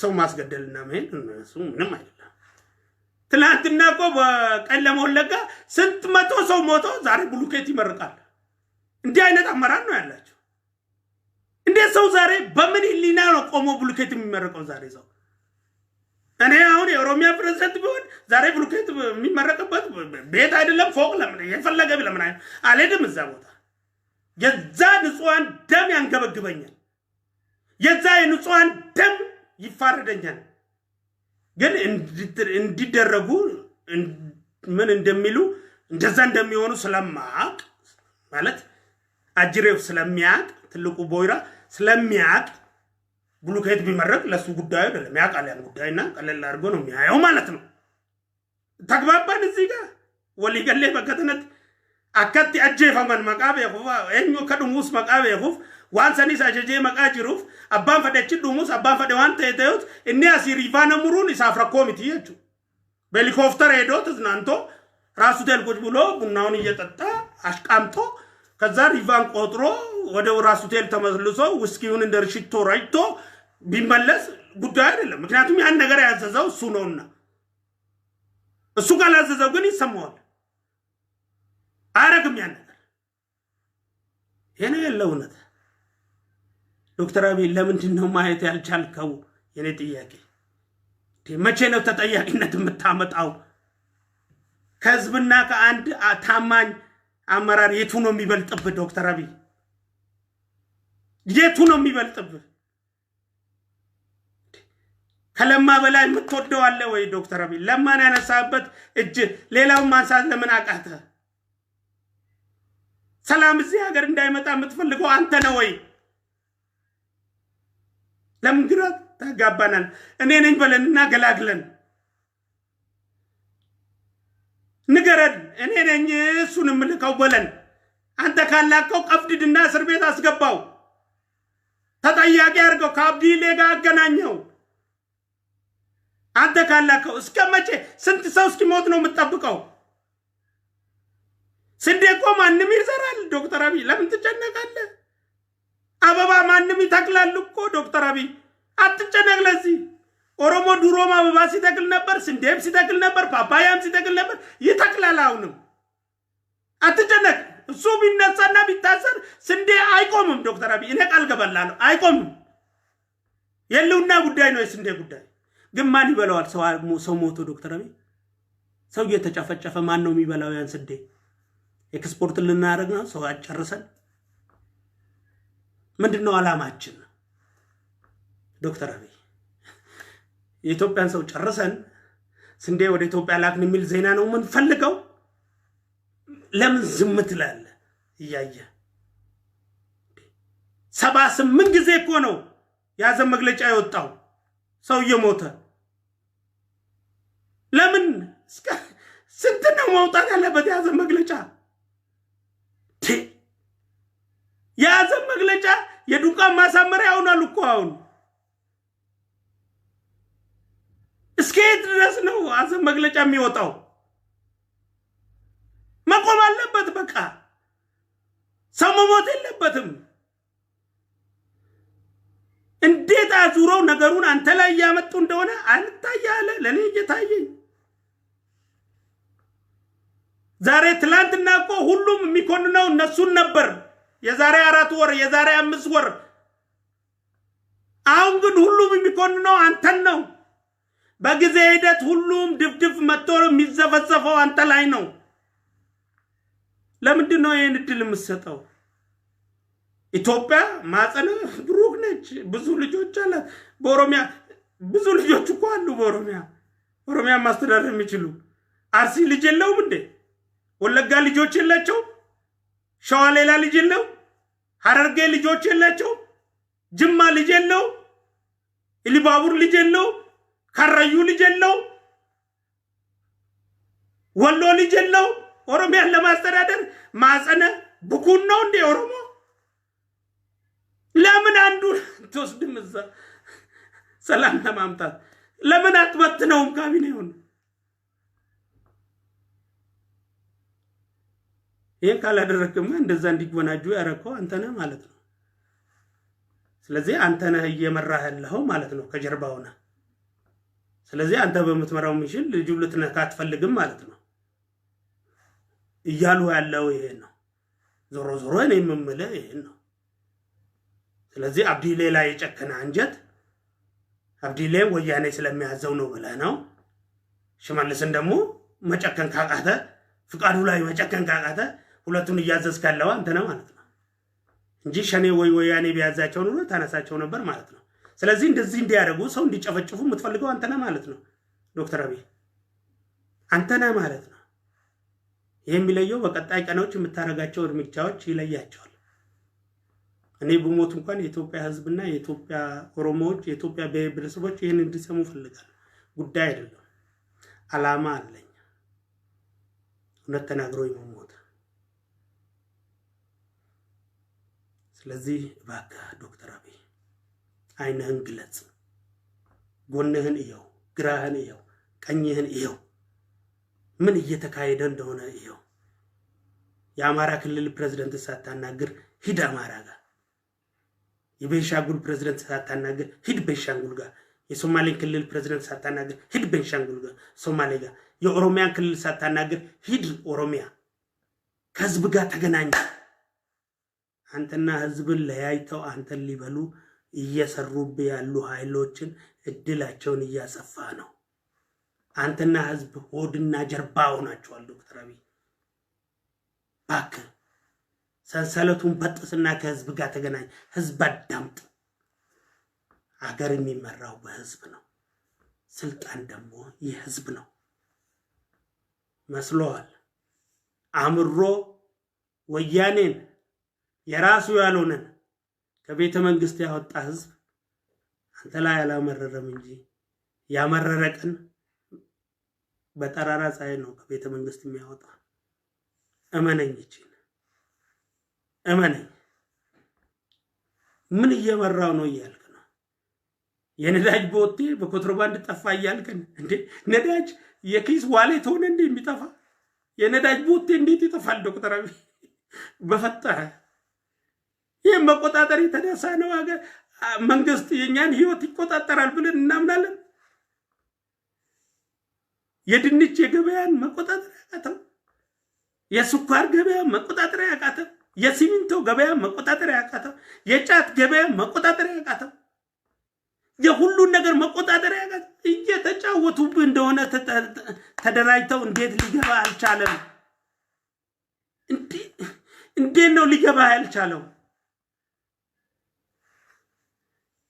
ሰው ማስገደልና መሄድ እሱ ምንም አይደለም። ትናንትና እኮ በቄለም ወለጋ ስንት መቶ ሰው ሞቶ ዛሬ ብሎኬት ይመርቃል። እንዲህ አይነት አመራር ነው ያላቸው። እንዴት ሰው ዛሬ በምን ህሊና ነው ቆሞ ብሎኬት የሚመረቀው? ዛሬ ሰው እኔ አሁን የኦሮሚያ ፕሬዝደንት ቢሆን ዛሬ ብሎኬት የሚመረቅበት ቤት አይደለም ፎቅ ለምን የፈለገ ለምን አልሄድም እዛ ቦታ። የዛ ንጹሐን ደም ያንገበግበኛል። የዛ የንጹሐን ደም ይፋረደኛል። ግን እንዲደረጉ ምን እንደሚሉ እንደዛ እንደሚሆኑ ስለማቅ፣ ማለት አጅሬው ስለሚያቅ፣ ትልቁ ቦይራ ስለሚያቅ ብሎኬት ቢመረቅ ለሱ ጉዳዩ አይደለም። ያውቃል ያን ጉዳይና ቀለል አድርጎ ነው የሚያየው ማለት ነው። ተግባባን። እዚህ ጋር waliigallee bakka kanatti akkatti ajjeefaman maqaa beekuuf, eenyu akka dhumuus maqaa beekuuf, waan sanis ajajee maqaa jiruuf, abbaan fedhe achi dhumuus, abbaan fedhe waan ta'e ta'us, inni asii riifaana muruun isaaf rakkoo miti jechuudha. በሄሊኮፕተር ሄዶ ተዝናንቶ ራሱ ሆቴል ቁጭ ብሎ ቡናውን እየጠጣ አሽቃምጦ ከዛ ሪቫን ቆጥሮ ወደ ራሱ ሆቴል ተመልሶ ውስኪውን እንደ ሽቶ ረጭቶ ቢመለስ ጉዳዩ አይደለም። ምክንያቱም ያን ነገር ያዘዘው እሱ ነውና፣ እሱ ካላዘዘው ግን ይሰማዋል። አያረግም ያን ነገር። ይሄ ነው ያለው እውነት። ዶክተር አብይ ለምንድን ነው ማየት ያልቻልከው? የኔ ጥያቄ መቼ ነው ተጠያቂነት የምታመጣው? ከህዝብና ከአንድ ታማኝ አመራር የቱ ነው የሚበልጥብህ? ዶክተር አብይ የቱ ነው የሚበልጥብህ? ከለማ በላይ የምትወደው አለ ወይ? ዶክተር አብይ ለማን ያነሳበት እጅ ሌላውን ማንሳት ለምን አቃተ? ሰላም እዚህ ሀገር እንዳይመጣ የምትፈልገው አንተ ነህ ወይ? ለምን ግራ ታጋባናል? እኔ ነኝ በለንና ገላግለን ንገረን። እኔ ነኝ እሱን የምልከው በለን። አንተ ካላከው ቀፍድድና እስር ቤት አስገባው፣ ተጠያቂ አድርገው፣ ከአብዲሌ ጋር አገናኘው። አንተ ካላከው እስከ መቼ ስንት ሰው እስኪሞት ነው የምትጠብቀው? ስንዴ እኮ ማንም ይዘራል። ዶክተር አብይ ለምን ትጨነቃለህ? አበባ ማንም ይተክላል እኮ፣ ዶክተር አብይ አትጨነቅ። ለዚህ ኦሮሞ ድሮም አበባ ሲተክል ነበር፣ ስንዴም ሲተክል ነበር፣ ፓፓያም ሲተክል ነበር፣ ይተክላል። አሁንም አትጨነቅ። እሱ ቢነሳና ቢታሰር ስንዴ አይቆምም። ዶክተር አብይ እኔ ቃል ገባላለሁ፣ አይቆምም። የህልውና ጉዳይ ነው የስንዴ ጉዳይ። ግን ማን ይበላዋል? ሰው ሞቶ፣ ዶክተር አብይ፣ ሰው እየተጨፈጨፈ ማን ነው የሚበላው ያን ስንዴ? ኤክስፖርት ልናደርግ ነው? ሰው አጨርሰን ምንድን ነው ዓላማችን? ዶክተር አብይ የኢትዮጵያን ሰው ጨርሰን ስንዴ ወደ ኢትዮጵያ ላክን የሚል ዜና ነው የምንፈልገው? ለምን ዝም ትላለህ? እያየ 78 ጊዜ እኮ ነው የሀዘን መግለጫ የወጣው ሰው እየሞተ። ለምን ስንት ነው መውጣት ያለበት የሀዘን መግለጫ? የሀዘን መግለጫ የዱካን ማሳመሪያ ሆኗል እኮ አሁን። እስከ የት ድረስ ነው ሀዘን መግለጫ የሚወጣው? መቆም አለበት። በቃ ሰው መሞት የለበትም። እንዴት አዙረው ነገሩን አንተ ላይ እያመጡ እንደሆነ አልታየ አለ። ለእኔ እየታየኝ ዛሬ፣ ትላንትና እኮ ሁሉም የሚኮንነው እነሱን ነበር። የዛሬ 4 ወር፣ የዛሬ 5 ወር። አሁን ግን ሁሉም የሚኮንነው አንተን ነው። በጊዜ ሂደት ሁሉም ድፍድፍ መጥቶ የሚዘፈዘፈው አንተ ላይ ነው። ለምንድን ነው ይህን እድል የምትሰጠው? ኢትዮጵያ ማጸነ ብሩክ ነች። ብዙ ልጆች አላት። በኦሮሚያ ብዙ ልጆች እኮ አሉ። በኦሮሚያ ኦሮሚያ ማስተዳደር የሚችሉ። አርሲ ልጅ የለውም እንዴ? ወለጋ ልጆች የላቸው? ሸዋ ሌላ ልጅ የለው? ሀረርጌ ልጆች የላቸው? ጅማ ልጅ የለው? ኢሉባቡር ልጅ የለው? ከረዩ ልጅ የለው? ወሎ ልጅ የለው? ኦሮሚያን ለማስተዳደር ማጸነ ብኩን ነው እንዴ ኦሮሞ? ለምን አንዱ ትወስድም? እዛ ሰላም ለማምጣት ለምን አትበትነውም ካቢኔውን? ይህን ካላደረግክማ እንደዛ እንዲጎናጁ ያረከው አንተ ነህ ማለት ነው። ስለዚህ አንተ ነህ እየመራህ ያለኸው ማለት ነው፣ ከጀርባው ነህ። ስለዚህ አንተ በምትመራው mission ልጁ ልትነካ አትፈልግም ማለት ነው እያሉ ያለው ይሄ ነው። ዞሮ ዞሮ እኔ የምምልህ ይሄን ነው። ስለዚህ አብዲሌ ላይ የጨከነ አንጀት አብዲሌ ወያኔ ስለሚያዘው ነው ብለህ ነው። ሽመልስን ደግሞ መጨከን ካቃተ፣ ፍቃዱ ላይ መጨከን ካቃተ ሁለቱን እያዘዝክ ያለው አንተ ነህ ማለት ነው እንጂ ሸኔ ወይ ወያኔ ቢያዛቸው ኑሮ ታነሳቸው ነበር ማለት ነው። ስለዚህ እንደዚህ እንዲያደርጉ፣ ሰው እንዲጨፈጭፉ የምትፈልገው አንተ ነህ ማለት ነው። ዶክተር አብይ አንተ ነህ ማለት ነው። ይህ የሚለየው በቀጣይ ቀኖች የምታደርጋቸው እርምጃዎች ይለያቸዋል። እኔ ብሞት እንኳን የኢትዮጵያ ሕዝብና የኢትዮጵያ ኦሮሞዎች፣ የኢትዮጵያ ብሔር ብሔረሰቦች ይህን እንዲሰሙ እፈልጋለሁ። ጉዳይ አይደለም፣ አላማ አለኝ። እውነት ተናግሮ የመሞት። ስለዚህ እባክህ ዶክተር አብይ አይንህን ግለጽ፣ ጎንህን እየው፣ ግራህን እየው፣ ቀኝህን እየው፣ ምን እየተካሄደ እንደሆነ እየው። የአማራ ክልል ፕሬዝደንት ሳታናግር ሂድ አማራ ጋር። የቤንሻንጉል ፕሬዝደንት ሳታናግር ሂድ ቤንሻንጉል ጋር። የሶማሌን ክልል ፕሬዝደንት ሳታናግር ሂድ ቤንሻንጉል ጋር፣ ሶማሌ ጋር። የኦሮሚያን ክልል ሳታናግር ሂድ ኦሮሚያ። ከህዝብ ጋር ተገናኝ። አንተና ህዝብን ለያይተው አንተን ሊበሉ እየሰሩብህ ያሉ ኃይሎችን እድላቸውን እያሰፋ ነው። አንተና ህዝብ ሆድና ጀርባ ሆናችኋል። ዶክተር አብይ እባክህ ሰንሰለቱን በጥስና ከህዝብ ጋር ተገናኝ። ህዝብ አዳምጥ። አገር የሚመራው በህዝብ ነው። ስልጣን ደግሞ የህዝብ ነው። መስሎሃል? አምሮ ወያኔን የራሱ ያልሆነን ከቤተ መንግስት ያወጣ ህዝብ አንተ ላይ አላመረረም እንጂ ያመረረ ቀን በጠራራ ፀሐይ ነው ከቤተ መንግስት የሚያወጣ። እመነኝ፣ ይችን እመነኝ። ምን እየመራው ነው እያልክ ነው? የነዳጅ ቦቴ በኮንትሮባንድ ጠፋ እያልክን እንዴ? ነዳጅ የኪስ wallet ሆነ እንዴ የሚጠፋ? የነዳጅ ቦቴ እንዴት ይጠፋል? ዶክተር አብይ በፈጠረ ይህ መቆጣጠር የተነሳ ነው። ሀገር መንግስት የእኛን ህይወት ይቆጣጠራል ብለን እናምናለን። የድንች የገበያን መቆጣጠር ያቃተው፣ የስኳር ገበያ መቆጣጠር ያቃተው፣ የሲሚንቶ ገበያ መቆጣጠር ያቃተው፣ የጫት ገበያ መቆጣጠር ያቃተው፣ የሁሉን ነገር መቆጣጠር ያቃተው እየተጫወቱብህ እንደሆነ ተደራጅተው እንዴት ሊገባ አልቻለም? እንዴት ነው ሊገባ ያልቻለው?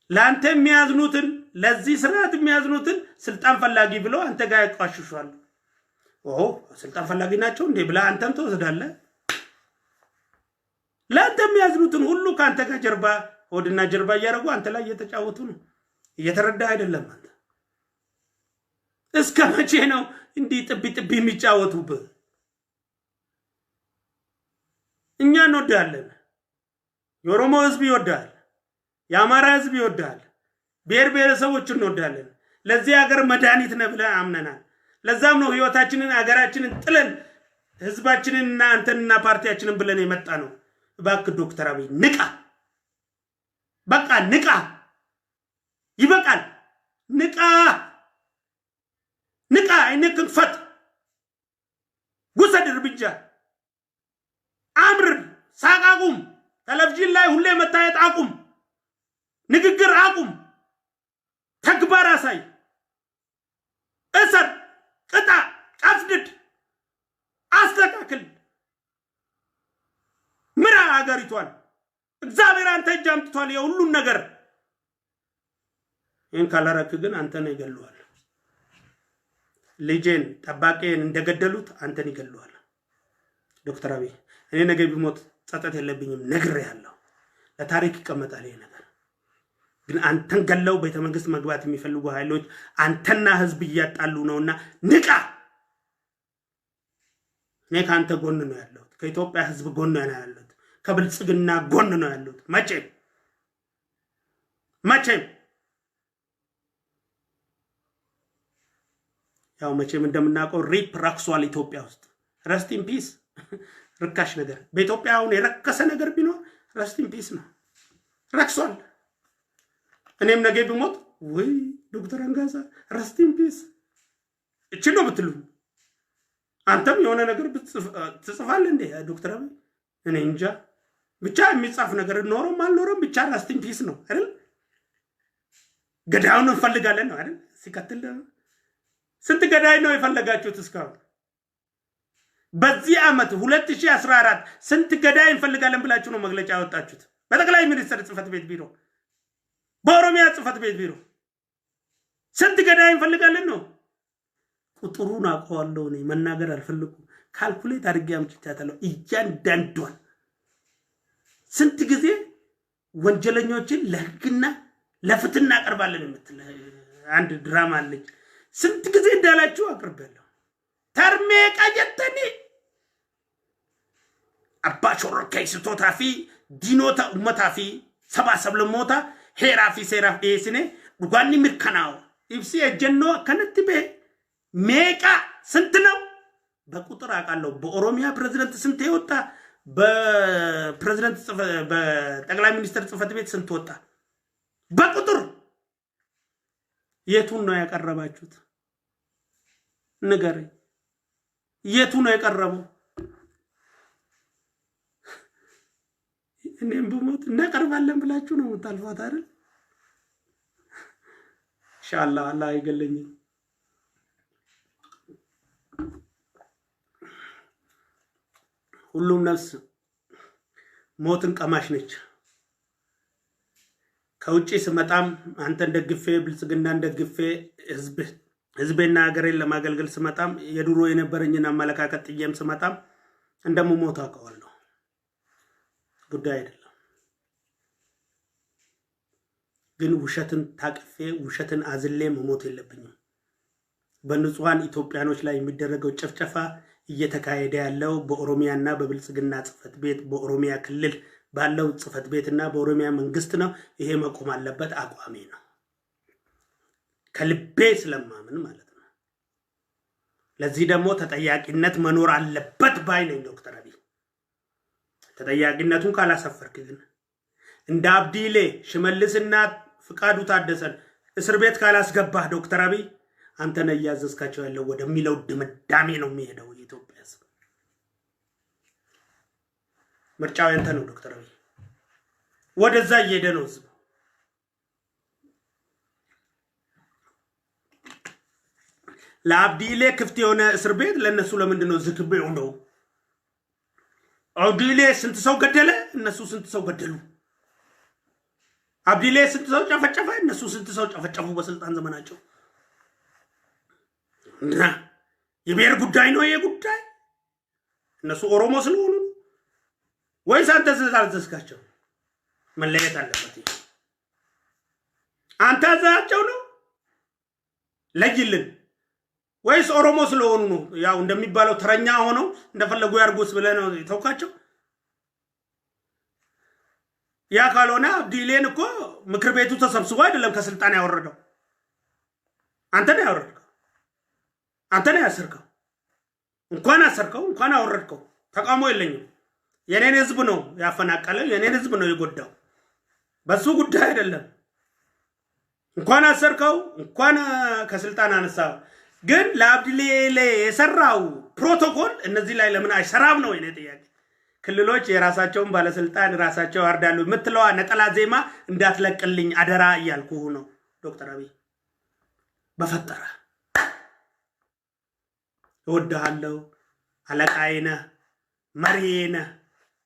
ለአንተ የሚያዝኑትን፣ ለዚህ ስርዓት የሚያዝኑትን ስልጣን ፈላጊ ብለው አንተ ጋር ያቋሽሿሉ። ኦ ስልጣን ፈላጊ ናቸው እንዴ ብለህ አንተም ትወስዳለህ። ለአንተ የሚያዝኑትን ሁሉ ከአንተ ጋር ጀርባ ሆድና ጀርባ እያደረጉ አንተ ላይ እየተጫወቱ ነው። እየተረዳ አይደለም አንተ። እስከ መቼ ነው እንዲህ ጥቢ ጥቢ የሚጫወቱብህ? እኛ እንወዳለን። የኦሮሞ ህዝብ ይወዳል። የአማራ ህዝብ ይወዳል። ብሔር ብሔረሰቦች እንወዳለን። ለዚህ ሀገር መድኃኒት ነህ ብለን አምነናል። ለዛም ነው ህይወታችንን ሀገራችንን ጥለን ህዝባችንንና አንተንና ፓርቲያችንን ብለን የመጣ ነው። እባክህ ዶክተር አብይ ንቃ፣ በቃ ንቃ፣ ይበቃል። ንቃ፣ ንቃ፣ አይንህን ክፈት፣ ውሰድ እርምጃ፣ አምርር፣ ሳቅ አቁም። ቴሌቪዥን ላይ ሁሌ መታየት አቁም። ንግግር አቁም። ተግባር አሳይ። እሰር፣ ቅጣ፣ ቀፍድድ፣ አስተካክል፣ ምራ ሀገሪቷን። እግዚአብሔር አንተ እጅ አምጥቷል የሁሉን ነገር። ይህን ካላረክ ግን አንተን ይገሉሃል። ልጄን ጠባቂን እንደገደሉት አንተን ይገሉሃል። ዶክተር አብይ እኔ ነገ ቢሞት ጸጸት የለብኝም፣ ነግሬሃለሁ። ለታሪክ ይቀመጣል ይሄ ነገር። ግን አንተን ገለው ቤተ መንግስት መግባት የሚፈልጉ ኃይሎች አንተና ህዝብ እያጣሉ ነውና ንቃ። እኔ ከአንተ ጎን ነው ያለሁት፣ ከኢትዮጵያ ህዝብ ጎን ነው ያለሁት፣ ከብልጽግና ጎን ነው ያለሁት። መቼም መቼም ያው መቼም እንደምናውቀው RIP ረክሷል ኢትዮጵያ ውስጥ። Rest in peace ርካሽ ነገር በኢትዮጵያ አሁን የረከሰ ነገር ቢኖር rest in peace ነው። ረክሷል። እኔም ነገ ብሞት ውይ ዶክተር አንጋሳ rest in peace እችን ነው ብትሉ፣ አንተም የሆነ ነገር ትጽፋለህ እንዴ ዶክተር አብይ? እኔ እንጃ፣ ብቻ የሚጻፍ ነገር ኖሮም አልኖረም ብቻ rest in peace ነው አይደል? ገዳዩን እንፈልጋለን ነው አይደል? ሲቀጥል ስንት ገዳይ ነው የፈለጋችሁት እስካሁን? በዚህ ዓመት 2014 ስንት ገዳይ እንፈልጋለን ብላችሁ ነው መግለጫ ያወጣችሁት? በጠቅላይ ሚኒስትር ጽህፈት ቤት ቢሮ፣ በኦሮሚያ ጽህፈት ቤት ቢሮ ስንት ገዳይ እንፈልጋለን ነው? ቁጥሩን አውቀዋለሁ እኔ፣ መናገር አልፈልኩም። Calculate አድርጌ አምጥቻታለሁ እያንዳንዷን። ስንት ጊዜ ወንጀለኞችን ለህግና ለፍትህ እናቀርባለን የምትል አንድ ድራማ አለች። ስንት ጊዜ እንዳላችሁ አቅርቤያለሁ። Tara meeqa jettanii abbaa shororkeessitootaa fi diinota uummataa fi sabaa sablammoota heeraa fi seeraaf dhiyeessine dhugaan ni mirkanaa'u. Ibsi ejjennoo akkanatti bee meeqa ስንት ነው? በቁጥር አውቃለሁ። በኦሮሚያ ፕሬዝደንት ስንት የወጣ፣ በፕሬዝደንት በጠቅላይ ሚኒስትር ጽህፈት ቤት ስንት ወጣ? በቁጥር የቱን ነው ያቀረባችሁት? ንገረኝ። የቱ ነው የቀረበው? እኔም ብሞት እናቀርባለን ብላችሁ ነው የምታልፏት አይደል? ኢንሻአላህ አላህ አይገለኝም። ሁሉም ነፍስ ሞትን ቀማሽ ነች። ከውጭ ስመጣም አንተን ደግፌ፣ ብልጽግናን ደግፌ፣ ህዝቤና ሀገሬን ለማገልገል ስመጣም፣ የድሮ የነበረኝን አመለካከት ጥዬም ስመጣም እንደምሞት አውቀዋለሁ። ጉዳይ አይደለም። ግን ውሸትን ታቅፌ ውሸትን አዝሌ መሞት የለብኝም። በንጹሐን ኢትዮጵያኖች ላይ የሚደረገው ጭፍጨፋ እየተካሄደ ያለው በኦሮሚያና በብልጽግና ጽህፈት ቤት፣ በኦሮሚያ ክልል ባለው ጽህፈት ቤትና በኦሮሚያ መንግስት ነው። ይሄ መቆም አለበት። አቋሜ ነው። ከልቤ ስለማምን ማለት ነው። ለዚህ ደግሞ ተጠያቂነት መኖር አለበት ባይ ነኝ ዶክተር አብይ። ተጠያቂነቱን ካላሰፈርክ ግን፣ እንደ አብዲሌ፣ ሽመልስና ፍቃዱ ታደሰን እስር ቤት ካላስገባህ ዶክተር አብይ፣ አንተ ነህ እያዘዝካቸው ያለው ወደሚለው ድምዳሜ ነው የሚሄደው የኢትዮጵያ ሕዝብ። ምርጫው ያንተ ነው ዶክተር አብይ። ወደዛ እየሄደ ነው ህዝቡ። ለአብዲሌ ክፍት የሆነ እስር ቤት ለእነሱ ለምንድን ነው ዝግ የሆነው? አብዲሌ ስንት ሰው ገደለ? እነሱ ስንት ሰው ገደሉ? አብዲሌ ስንት ሰው ጨፈጨፈ? እነሱ ስንት ሰው ጨፈጨፉ በስልጣን ዘመናቸው? እና የብሔር ጉዳይ ነው ይሄ ጉዳይ? እነሱ ኦሮሞ ስለሆኑ ወይስ አንተ ስላዘዝካቸው? መለየት አለበት። አንተ አዘዛቸው ነው፣ ለይልን። ወይስ ኦሮሞ ስለሆኑ ነው? ያው እንደሚባለው ተረኛ ሆነው እንደፈለጉ ያርጉስ ብለህ ነው የተውካቸው? ያ ካልሆነ አብዲሌን እኮ ምክር ቤቱ ተሰብስቦ አይደለም ከስልጣን ያወረደው። አንተ ነው ያወረድከው። አንተ ነው ያሰርከው። እንኳን አሰርከው፣ እንኳን አወረድከው። ተቃውሞ የለኝም። የኔን ህዝብ ነው ያፈናቀለው፣ የኔን ህዝብ ነው የጎዳው። በሱ ጉዳይ አይደለም። እንኳን አሰርከው፣ እንኳን ከስልጣን አነሳው። ግን ለአብዲሌ የሰራው ፕሮቶኮል እነዚህ ላይ ለምን አይሰራም ነው የኔ ጥያቄ። ክልሎች የራሳቸውን ባለስልጣን ራሳቸው ያርዳሉ የምትለዋ ነጠላ ዜማ እንዳትለቅልኝ አደራ እያልኩ ነው ዶክተር አብይ። በፈጠረ እወድሃለሁ፣ አለቃዬ ነህ፣ መሪዬ ነህ።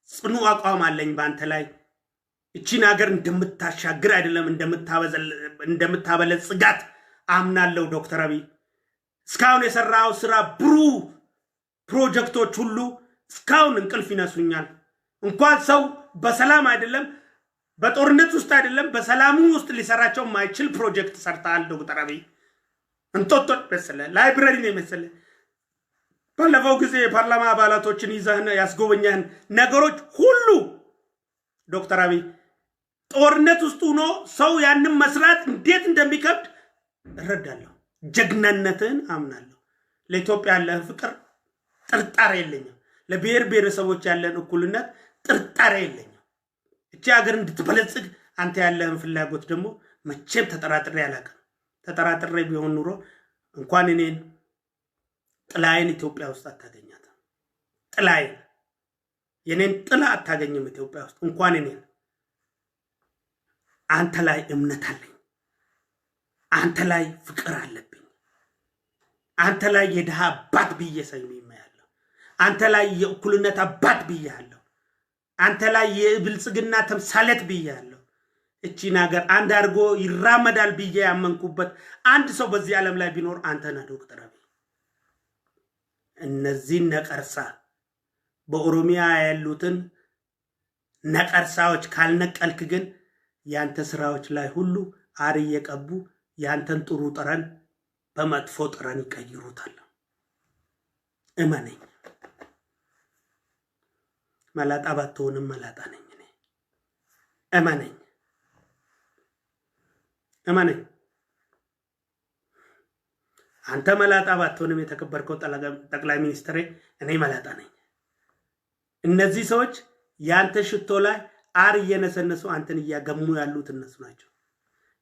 ጽኑ አቋም አለኝ በአንተ ላይ። እቺን ሀገር እንደምታሻግር አይደለም እንደምታበለጽጋት አምናለሁ ዶክተር አብይ። እስካሁን የሰራው ስራ ብሩህ ፕሮጀክቶች ሁሉ እስካሁን እንቅልፍ ይነሱኛል። እንኳን ሰው በሰላም አይደለም፣ በጦርነት ውስጥ አይደለም፣ በሰላሙ ውስጥ ሊሰራቸው የማይችል ፕሮጀክት ሰርተሃል ዶክተር አብይ። እንጦጦ መሰለ library ነው የመሰለ፣ ባለፈው ጊዜ የፓርላማ አባላቶችን ይዘህን ያስጎበኘህን ነገሮች ሁሉ ዶክተር አብይ፣ ጦርነት ውስጥ ሆኖ ሰው ያንን መስራት እንዴት እንደሚከብድ እረዳለሁ። ጀግናነትህን አምናለሁ። ለኢትዮጵያ ያለህን ፍቅር ጥርጣሬ የለኝም። ለብሔር ብሔረሰቦች ያለን እኩልነት ጥርጣሬ የለኝም። እቺ ሀገር እንድትበለጽግ አንተ ያለህን ፍላጎት ደግሞ መቼም ተጠራጥሬ አላውቅም። ተጠራጥሬ ቢሆን ኑሮ እንኳን እኔን ጥላዬን ኢትዮጵያ ውስጥ አታገኛትም። ጥላዬን፣ የኔን ጥላ አታገኝም ኢትዮጵያ ውስጥ እንኳን እኔን። አንተ ላይ እምነት አለኝ። አንተ ላይ ፍቅር አለብኝ። አንተ ላይ የድሃ አባት ብዬ ሰይሜያለሁ። አንተ ላይ የእኩልነት አባት ብያለሁ። አንተ ላይ የብልጽግና ተምሳሌት ብያለሁ። እቺን ሀገር አንድ አድርጎ ይራመዳል ብዬ ያመንኩበት አንድ ሰው በዚህ ዓለም ላይ ቢኖር አንተ ነህ ዶክተር አብይ። እነዚህን ነቀርሳ፣ በኦሮሚያ ያሉትን ነቀርሳዎች ካልነቀልክ ግን ያንተ ስራዎች ላይ ሁሉ አር እየቀቡ ያንተን ጥሩ ጠረን በመጥፎ ጠረን ይቀይሩታል። እመነኝ። መላጣ ባትሆንም መላጣ ነኝ እኔ። እመነኝ፣ እመነኝ። አንተ መላጣ ባትሆንም የተከበርከው ጠቅላይ ሚኒስትሬ፣ እኔ መላጣ ነኝ። እነዚህ ሰዎች ያንተ ሽቶ ላይ አር እየነሰነሱ አንተን እያገሙ ያሉት እነሱ ናቸው።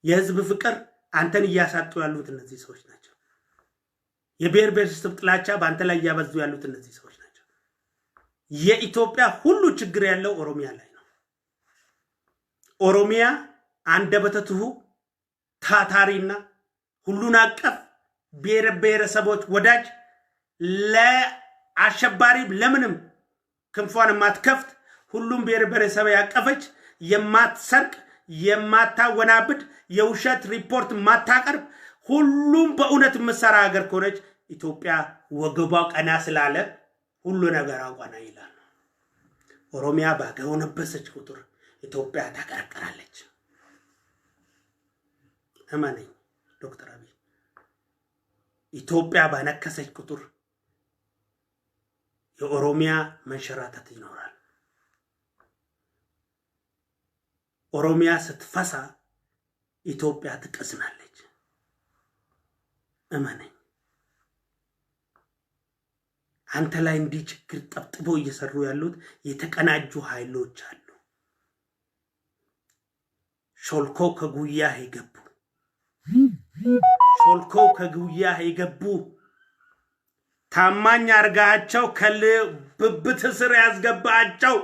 የህዝብ ፍቅር አንተን እያሳጡ ያሉት እነዚህ ሰዎች ናቸው። የብሔር ብሔረሰብ ጥላቻ በአንተ ላይ እያበዙ ያሉት እነዚህ ሰዎች ናቸው። የኢትዮጵያ ሁሉ ችግር ያለው ኦሮሚያ ላይ ነው። ኦሮሚያ አንደበተ ትሁ፣ ታታሪና ሁሉን አቀፍ ብሔር ብሔረሰቦች ወዳጅ፣ ለአሸባሪ ለምንም ክንፏን የማትከፍት፣ ሁሉም ብሔር ብሔረሰብ ያቀፈች፣ የማትሰርቅ፣ የማታወናብድ፣ የውሸት ሪፖርት የማታቀርብ፣ ሁሉም በእውነት የምትሰራ ሀገር ከሆነች ኢትዮጵያ ወገቧ ቀና ስላለ ሁሉ ነገር ቀና ይላል። ኦሮሚያ ባጎነበሰች ቁጥር ኢትዮጵያ ታቀረቅራለች። እመነኝ ዶክተር አብይ፣ ኢትዮጵያ ባነከሰች ቁጥር የኦሮሚያ መንሸራተት ይኖራል። ኦሮሚያ ስትፈሳ ኢትዮጵያ ትቀዝናለች። እመነኝ። አንተ ላይ እንዲህ ችግር ጠብጥበው እየሰሩ ያሉት የተቀናጁ ኃይሎች አሉ። ሾልኮ ከጉያህ የገቡ፣ ሾልኮ ከጉያህ የገቡ፣ ታማኝ አርጋቸው ከብብት ስር ያስገባቸው፣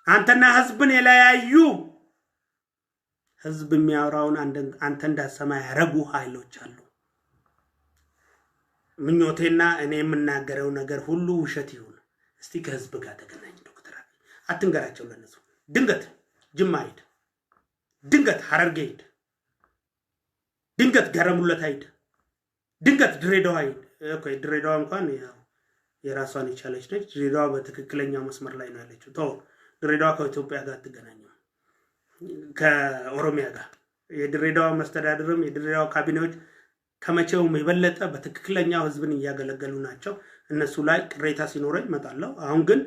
አንተና ህዝብን የለያዩ፣ ህዝብ የሚያወራውን አንተ እንዳሰማ ያረጉ ኃይሎች አሉ። ምኞቴና እኔ የምናገረው ነገር ሁሉ ውሸት ይሁን። እስቲ ከህዝብ ጋር ተገናኝ ዶክተር አብይ፣ አትንገራቸው ለነሱ። ድንገት ጅማ ሂድ፣ ድንገት ሐረርጌ ሂድ፣ ድንገት ገረሙለታ ሂድ፣ ድንገት ድሬዳዋ ሂድ። Okay፣ ድሬዳዋ እንኳን ያው የራሷን የቻለች ነች። ድሬዳዋ በትክክለኛው መስመር ላይ ነው ያለችው። ተው፣ ድሬዳዋ ከኢትዮጵያ ጋር አትገናኝም፣ ከኦሮሚያ ጋር። የድሬዳዋ መስተዳድርም የድሬዳዋ ካቢኔዎች ከመቼውም የበለጠ በትክክለኛው ህዝብን እያገለገሉ ናቸው። እነሱ ላይ ቅሬታ ሲኖረኝ እመጣለሁ። አሁን ግን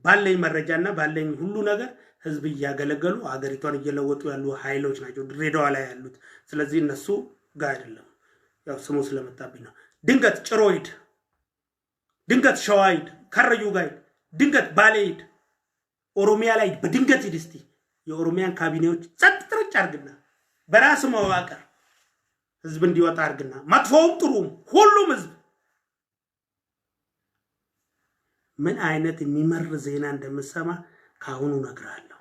ባለኝ መረጃና ባለኝ ሁሉ ነገር ህዝብ እያገለገሉ ሀገሪቷን እየለወጡ ያሉ ኃይሎች ናቸው ድሬዳዋ ላይ ያሉት። ስለዚህ እነሱ ጋር አይደለም፣ ያው ስሙ ስለመጣብኝ ነው። ድንገት ጭሮ ሂድ፣ ድንገት ሸዋ ሂድ፣ ከረዩ ጋር ሂድ፣ ድንገት ባሌ ሂድ፣ ኦሮሚያ ላይ በድንገት ሂድ። እስቲ የኦሮሚያን ካቢኔዎች ጸጥ ጥርጭ አርግና በራስ መዋቅር ህዝብ እንዲወጣ አርግና መጥፎውም ጥሩም ሁሉም ህዝብ ምን አይነት የሚመር ዜና እንደምሰማ ከአሁኑ እነግርሃለሁ።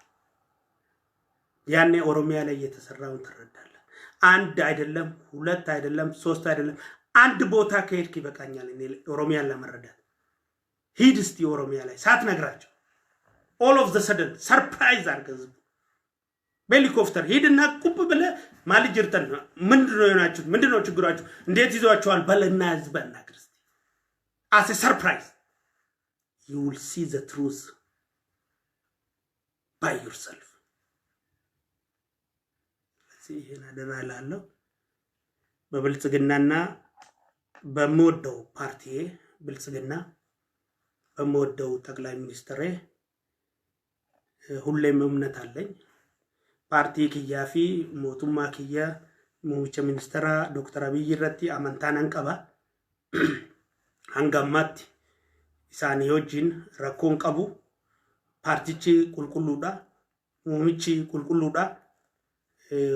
ያኔ ኦሮሚያ ላይ እየተሰራውን ትረዳለህ። አንድ አይደለም፣ ሁለት አይደለም፣ ሶስት አይደለም፣ አንድ ቦታ ከሄድክ ይበቃኛል እኔ ኦሮሚያን ለመረዳት። ሂድ እስቲ ኦሮሚያ ላይ ሳትነግራቸው all of the sudden surprise አድርገህ ህዝቡ በሄሊኮፕተር ሂድና ቁብ ብለህ maal jirtan፣ ምንድን ነው የሆናችሁት? ምንድን ነው ችግራችሁ? እንዴት ይዟችኋል? በልና ህዝብ አናግር እስቲ as surprise. You will see the truth by yourself። ስለዚህ ይሄን አደራ እላለሁ። በብልጽግናና በምወደው ፓርቲዬ ብልጽግና፣ በምወደው ጠቅላይ ሚኒስትሬ ሁሌም እምነት አለኝ። Paartii kiyyaa fi mootummaa kiyya muummicha ministeera Dooktar Abiyyi irratti amantaa nan qaba. Hanga ammaatti isaanii wajjin rakkoon qabu. Paartichi qulqulluudha. Muummichi qulqulluudha.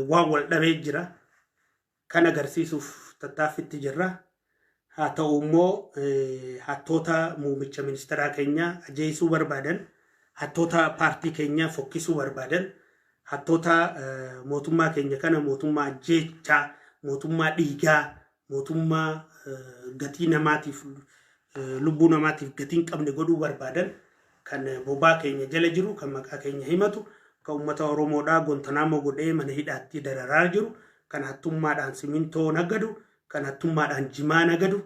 Waan wal dhabee jira. Kan agarsiisuuf tattaaffitti jirra. Haa ta'u immoo hattoota muummicha ministeeraa keenya ajjeesuu barbaadan, hattoota paartii keenya fokkisuu barbaadan, hattoota mootummaa keenya kana mootummaa ajjeechaa, mootummaa dhiigaa, mootummaa gatii namaatiif, lubbuu namaatiif gatii hin qabne godhuu barbaadan, kan bobaa keenya jala jiru, kan maqaa keenya himatu, kan uummata Oromoodhaa Gontanaamo godhee mana hidhaatti dararaa jiru, kan hattummaadhaan simintoo nagadu, kan hattummaadhaan jimaa nagadu,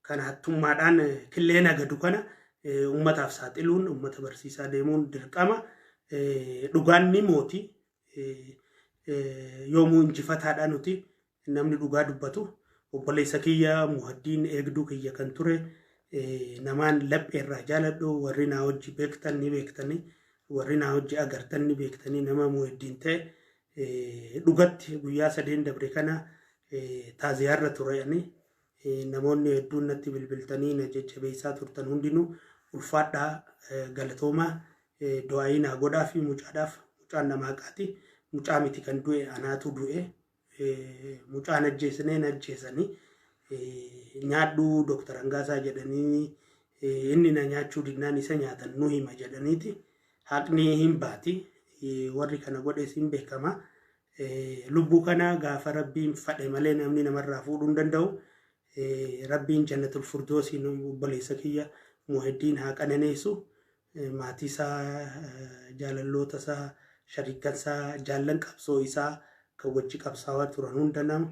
kan hattummaadhaan killee nagadu kana uummataaf saaxiluun, uummata barsiisaa deemuun dirqama. Dhugaan ni mooti. Yoomuu injifataadha nuti, namni dhugaa dubbatu. Obboleessa kiyya Muhaddiin, eegduu kiyya kan ture, namaan lapheerraa jaaladhu, warri naa hojii beektan ni beektanii, warri naa hojii agartan ni beektanii, nama Muhaddiin ta'e dhugatti guyyaa 3 dabre kana taaziyaarra ture. Ani namoonni hedduun natti bilbiltanii na jajjabeessaa turtan hundinuu ulfaadhaa, galatoomaa. Du'aayii naa godhaa fi mucaadhaaf. Mucaan nama haqaati. Mucaa miti kan du'e, anaatu du'e. Mucaan ajjeesnee ajjeesanii nyaadhuu Dooktar Hangaasaa jedhanii, inni na nyaachuu dinnaan isa nyaatan nu hima jedhaniiti. Haqni hin baati. Warri kana godhes hin beekama. Lubbuu kana gaafa Rabbiin fadhe malee namni namarraa fuudhuu hin danda'u. Rabbiin jannatul furdoosiin obboleessa kiyya Muheddiin haa qananeessu. Maatii isaa, jaalalloota isaa, shariikan isaa, jaallan qabsoo isaa kan wajji qabsaawaa turan hunda, nama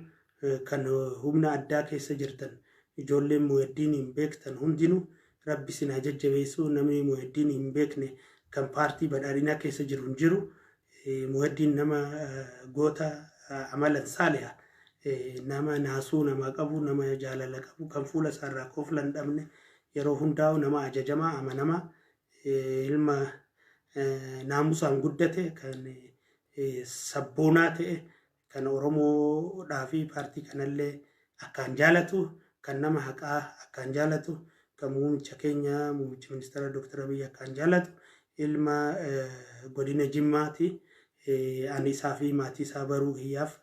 kan humna addaa keessa jirtan, ijoolleen Muheddiin hin beektan hundinuu Rabbi isin haa jajjabeessu. Namni Muheddiin hin beekne kan paartii badhaadhinaa keessa jiru hin jiru. Muheddiin nama goota, amalan saaliha, nama naasuu namaa qabu, nama jaalala qabu, kan fuula isaarraa kofla hin dhabne, yeroo hundaa'u nama ajajamaa, amanamaa, ilma naamusaan guddate, kan sabboonaa ta'e, kan Oromoodhaa fi paartii kanallee akkaan jaalatu, kan nama haqaa akkaan jaalatu, kan muummicha keenya, muummicha ministeera Dr. Abiy akkaan jaalatu, ilma godina Jimmaati. Ani isaa fi maatii isaa baruu kiyyaaf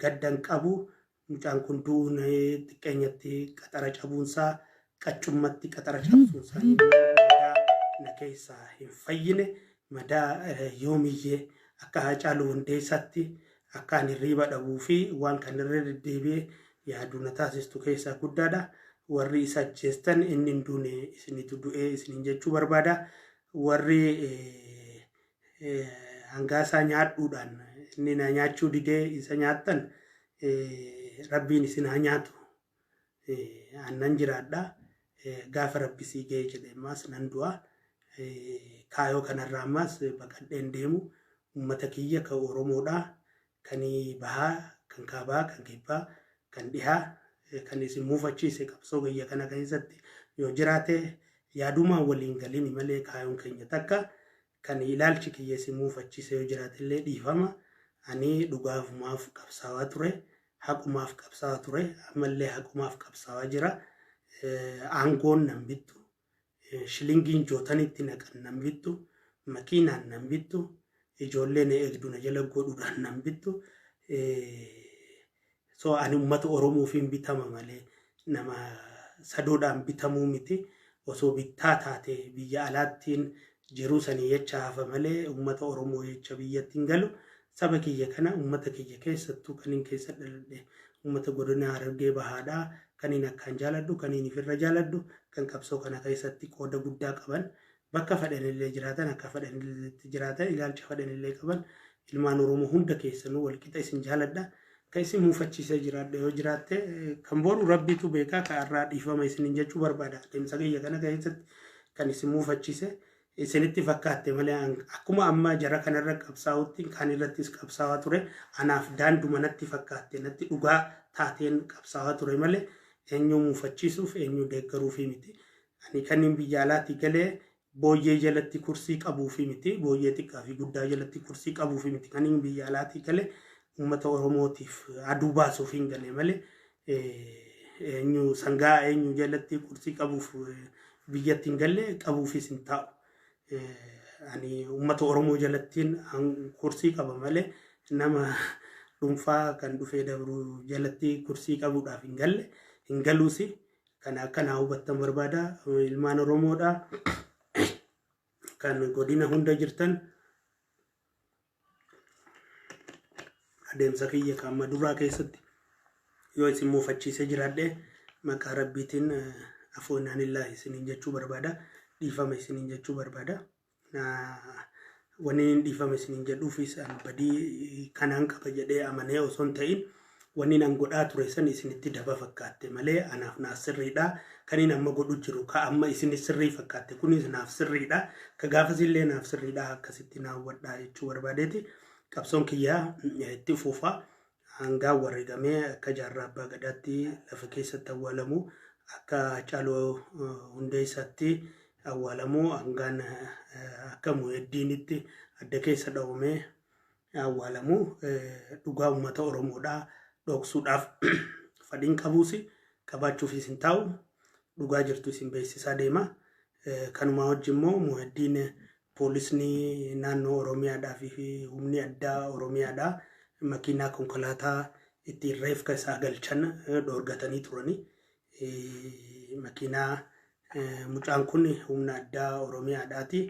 gaddan qabu. Mucaan kun du'uun, xiqqeenyatti qaxara cabuunsaa, qaccummatti qaxara cabsuunsaa madaa na keessaa hin fayyine, madaa yoomiyyee akka Haacaaluu Hundeessaatti akka ani hirriiba dhabuu fi waan kan irra deddeebi'ee yaadu na taasistu keessaa guddaadha. Warri isa ajjeestan, inni hin duune, isinitu du'ee isiniin jechuu barbaada. Warri hangaasaa nyaadhuudhaan inni na nyaachuu didee isa nyaattan, Rabbiin isin haa nyaatu. Annan jiraadha. Gaafa Rabbi sii ga'e jedhe ammaas nan du'a. Kaayoo kanarraa ammaas baqadheen deemu. Uummata kiyya kan Oromoodha. Kan bahaa, kan kaabaa, kan kibbaa, kan dhihaa, kan isin muufachiise qabsoo kiyya kana keessatti yoo jiraate, yaadumaan waliin galini malee kaayoon keenya takka, kan ilaalchi kiyya isin muufachiise yoo jiraate illee dhiifama. Ani dhugaafumaaf qabsaawaa ture. Haqumaaf qabsaawaa ture. Ammallee haqumaaf qabsaawaa jira. Aangoon nan bittu. Shilingiin jootanitti naqan nan bittu. Makiinaan nan bittu. Ijoollee na eegdu na jala godhuudhaan nan bittu. So ani uummata Oromoofiin bitama malee nama sadoodhaan bitamuu miti. Osoo bittaa taate biyya alaattiin jiruu sanii jecha hafa malee uummata Oromoo jecha biyyatti hin galu. Saba kiyya kana, uummata kiyya, keessattuu kanin keessa dhaladhe uummata godina Harargee Bahaadhaa, kanin akkaan jaaladhu, kanin ifirra jaaladhu, kan qabsoo kana keessatti qooda guddaa qaban, bakka fedhanillee jiraatan, akka fedhanillee jiraatan, ilaalcha fedhanillee qaban, ilmaan Oromoo hunda keessanuu walqixa isin jaaladha. Kan isin muufachiisee jiraadha yoo jiraatte, kan boru Rabbiitu beekaa, kan irraa dhiifama isinin jechuu barbaada. Adeemsa kiyya kana keessatti kan isin muufachiise isinitti fakkaatte malee, akkuma amma jara kanarra qabsaa'utti kan irrattis qabsaa'aa ture. Anaaf daanduma natti fakkaatte, natti dhugaa taateen qabsaa'aa ture malee eenyu muufachiisuuf, eenyu deeggaruufi miti. Ani kanin biyya alaatii galee booyyee jalatti kursii qabuufi miti. Booyyee xiqqaa fi guddaa jalatti kursii qabuufi miti. Kanin biyya alaatii galee uummata Oromootiif aduu baasuuf hin galee malee eenyu sangaa eenyu jalatti kursii qabuuf biyyatti hin galle, qabuufis hin taa'u. Ani uummata Oromoo jalattiin kursii qaba malee nama Dhuunfaa kan dhufee dabru jalatti kursii qabuudhaaf hin galle, hin galuusi. Kana akkanaa hubattan barbaada. Ilmaan Oromoodha. Kan godina hunda jirtan, adeemsa kiyya kan amma duraa keessatti yoo isin muufachiisee jiraadhe, maqaa Rabbiitiin afoonaan isiniin jechuu barbaada. Dhiifama isiniin jechuu barbaada. Wanni inni dhiifama isiniin jedhuufis an badii kanaan qaba jedhee amanee osoo hin ta'in, wanni nan godhaa ture san isinitti daba fakkaatte malee anaaf naaf sirriidha. Kan inni amma godhu jiru ka amma isinis sirrii fakkaatte kunis naaf sirriidha. Ka gaafasillee naaf sirriidha, akkasitti naa hubadhaa jechuu barbaadeeti. Qabsoon kiyyaa itti fufa. Hangaan wareegamee akka Jaarraa Abbaa Gadaatti lafa keessatti awwaalamu, akka Hacaaluu Hundeessaatti awwaalamu, hangaan akka Muheddiinitti adda keessa dhawamee awwaalamu, dhugaa uummata Oromoodhaa dhoksuudhaaf fadhiin qabuus qabaachuufis hin taa'u, dhugaa jirtu isin beeksisaa deema. Kanumaa wajjin immoo Muheddiin poolisni naannoo Oromiyaadhaa fi humni addaa Oromiyaadhaa makiinaa konkolaataa ittiin reefka isaa galchan dhoorgatanii turani. Makiinaa mucaan kun humna addaa Oromiyaadhaati.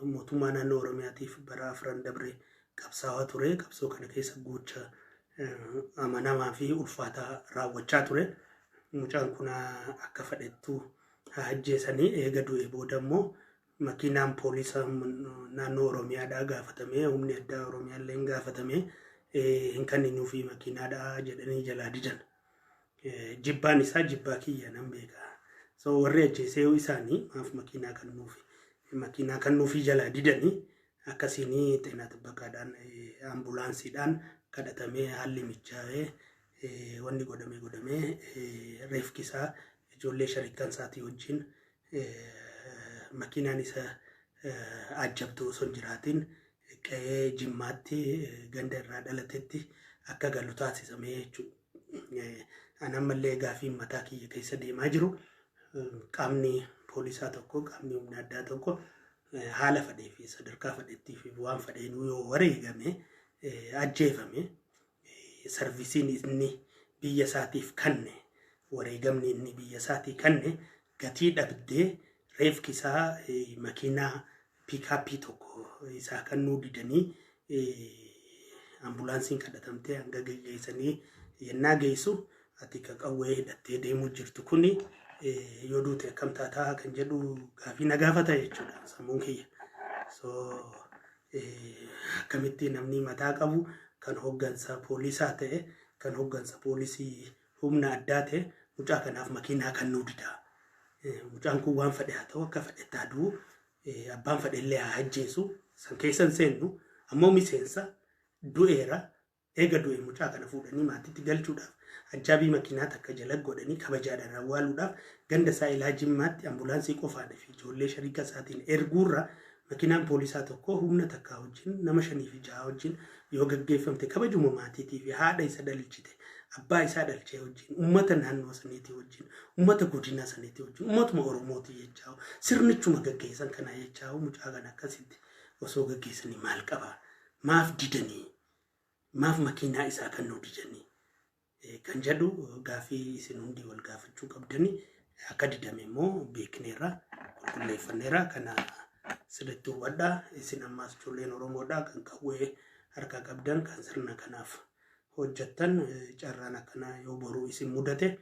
Mootummaa naannoo Oromiyaatiif bara 4 dabre qabsaa'aa ture. Qabsoo kana keessa gocha amanamaa fi ulfaataa raawwachaa ture. Mucaan kun akka fedhettu haa ajjeesanii, eega du'e booda immoo makiinaan poolisa naannoo Oromiyaadhaa gaafatamee, humni addaa Oromiyaa illee gaafatamee, hin kenninuufi makiinaadhaa jedhanii jalaa didan. Jibbaan isaa jibbaa kiyya nan beeka. So warri ajjeesee isaanii maaf makiinaa kennuufi jalaa didanii? Akkasiin xeenaa xibbaqaadhaan ambulaansiidhaan kadhatamee, haalli mijaa'ee, wanni godhamee godhamee, reefki isaa ijoollee sharikaan isaatii wajjin makiinaan isa ajjabdu osoo hin jiraatin qe'ee Jimmaatti ganda irraa dhalatetti akka galu taasisamee jechuudha. Ani ammallee gaafiin mataa kiyya keessa deemaa jiru, qaamni poolisaa tokko, qaamni humna addaa tokko haala fedhee fi sadarkaa fedhettii fi waan fedheenuu yoo wareegame, ajjeefame, serviceiin inni biyya isaatiif kanne, wareegamni inni biyya isaatii kanne gatii dhabdee reefki isaa makiinaa pickupii tokko isaa kennuu didanii, ambulaansiin kadhatamtee hanga geessanii yennaa geessu, ati ka qawwee hidhattee deemuu jirtu kuni yoo duute akkam taataa kan jedhu gaafii na gaafata jechuudha sammuun kiyya. So akkamitti namni mataa qabu kan hoggansa poolisaa ta'e, kan hoggansa poolisii humna addaa ta'e, mucaa kanaaf makiinaa kennuu didaa? Mucaan kun waan fedhe haa ta'u, akka fedhetti haa du'u, abbaan fedhe illee haa ajjeesu, san keessa hin seennu, ammoo miseensa du'eera. Eega du'e mucaa kana fuudhanii maatiitti galchuudhaaf, ajjaabii makiinaa takka jala godhanii kabajaadhaan awwaaluudhaaf ganda isaa ilaa Jimmaatti ambulaansii qofaadhaa fi ijoollee shariika isaatiin erguurra, makiinaan poolisaa tokko humna takkaa wajjin nama shanii fi jaha wajjin yoo gaggeeffamte, kabajuma maatiitii fi haadha isa dhalchite, abbaa isaa dhalchee wajjin, ummata naannoo saniitii wajjin, ummata godina saniitii wajjin, ummatuma Oromootii jechaa, sirnichuma gaggeessan kana jechaa, mucaa kana akkasitti osoo gaggeessanii maal qabaa? Maaf didanii? Maaf makiinaa isaa kennuu didanii? Kan jedhu gaafii isin hundi wal gaafachuu qabdanii. Akka didame immoo beekneerra, qulqulleeffanneerra. Kana sirriitti hubadhaa. Isin ammaas ijoolleen Oromoodhaa kan qawwee harkaa qabdan, kan sirna kanaaf hojjettan, carraan akkanaa yoo boruu isin mudate,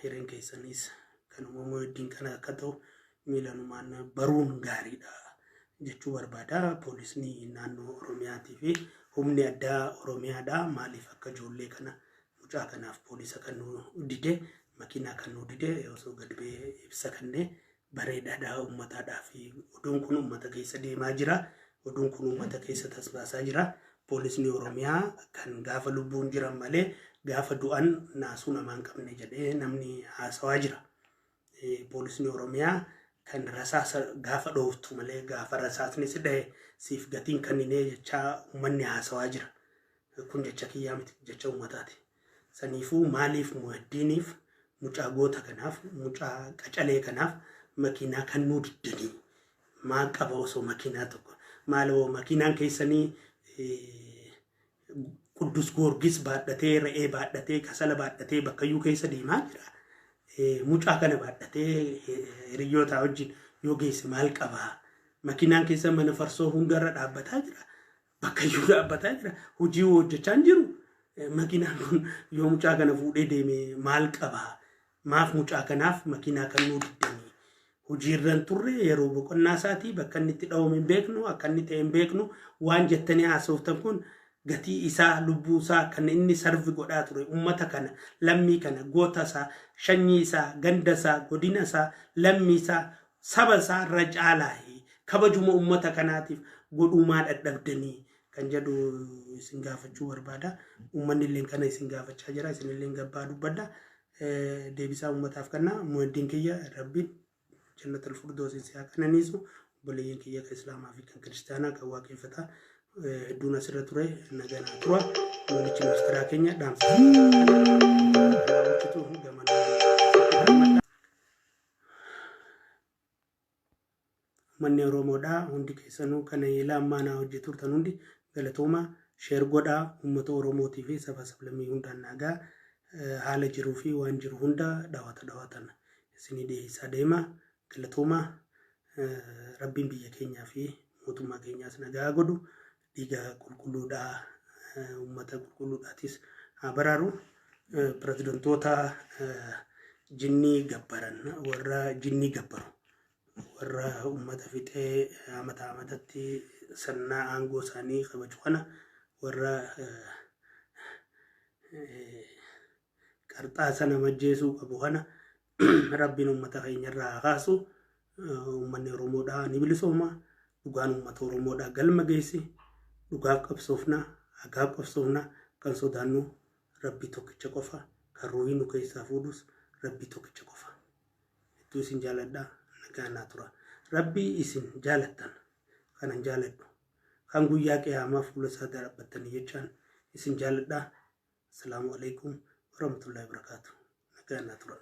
hireen keessanis kan uumamuu heddiin kana akka ta'u miilanumaan baruun gaariidha jechuu barbaada. Poolisni naannoo Oromiyaatii fi humni addaa Oromiyaadha. Maaliif akka ijoollee kana, mucaa kanaaf poolisa kan nu dide, makiinaa kan nu dide, osoo gad ba'ee ibsa kennee bareedaadha uummataadhaa fi oduun kun uummata keessa deemaa jira. Oduun kun uummata keessa tasbaasaa jira. Poolisni Oromiyaa kan gaafa lubbuun jiran malee gaafa du'an naasuu namaa hin qabne jedhee namni haasawaa jira. Poolisni Oromiyaa kan rasaasa gaafa dhooftu malee gaafa rasaasni si dhahe siif gatiin kenninee jechaa uummanni haasawaa jira. Kun jecha kiyyaa miti, jecha uummataati. Saniifuu maaliif Muhaddiiniif, mucaa goota kanaaf, mucaa qacalee kanaaf makiinaa kennuu diddanii? Maal qaba osoo makiinaa tokko, maaloo makiinaan keessanii Quddus Goorgis baadhatee, re'ee baadhatee, kasala baadhatee bakkayyuu keessa deemaa jira. Mucaa kana baadhatee hiriyoota wajjin yoo geesse maal qabaa? Makiinaan keessa mana farsoo hundarra dhaabbataa jira. Bakkayyuu dhaabbataa jira. Hojii hojjechaa hin jiru. Makiinaan kun yoo mucaa kana fuudhee deeme maal qabaa? Maaf mucaa kanaaf makiinaa kennuu diddanii? Hojiirra hin turre, yeroo boqonnaa isaatii, bakka inni itti dhawame hin beeknu, akka inni ta'e hin beeknu. Waan jettanii haasoftan kun gatii isaa, lubbuu isaa kan inni serve godhaa ture ummata kana, lammii kana, goota isaa, shanyii isaa, ganda isaa, godina isaa, lammii isaa, saba isaa irra caalaa kabajuma ummata kanaatiif godhuumaa dadhabdanii kan jedhu isin gaafachuu barbaada. Uummanni illee kana isin gaafachaa jira. Isin illee gabbaa dubbadha. Deebisaa uummataaf kenna. Muwaddiin kiyya, Rabbiin jannatul firdoosiin si haa qananiisu. Obboleeyyan kiyya kan Islaamaa fi kan Kiristaanaa, kan Waaqeffataa, hedduun asirra ture, naganaa tura. Muummichi ministeeraa keenya dhaamsa kana hojjetu gamanaa. Uummanni Oromoodhaa hundi keessanuu kana ilaa ammaa naa hojii turtan hundi galatooma. Share godhaa, uummata Oromootii fi saba sablammii hundaan nagaa haala jiruu fi waan jiru hunda dhawata dhawatan isinii dhiyeessaa deema. Galatooma. Rabbiin biyya keenyaa fi mootummaa keenyaas nagaa godhu, dhiiga qulqulluudhaa uummata qulqulluudhaatis haa baraaru. Pirezidantoota jinnii gabbaran, warra jinnii gabbaru, warra uummata fixee amata amatatti sirna aangoo isaanii kabaju kana, warra qarxaasa nama ajjeesuu qabu kana Rabbiin uummata keenyarraa haa kaasu. Uummanni Oromoodhaa ni bilisooma. Dhugaan uummata Oromoodhaa galma geessi. Dhugaaf qabsoofna, haqaaf qabsoofna. Kan sodaannu Rabbii tokkicha qofa. Kan ruuhii nu keessaa fuudhus Rabbii tokkicha qofa. Hedduu isin jaaladha. Nagaa naa tura. Rabbii isin jaalattan kanan jaaladhu. Kan guyyaa qiyaamaa fuula isaa dhaabbattanii jechaan isin jaaladha. Assalaamu alaikum warahmatullahi wabarakatuh. Nagaa naa tura.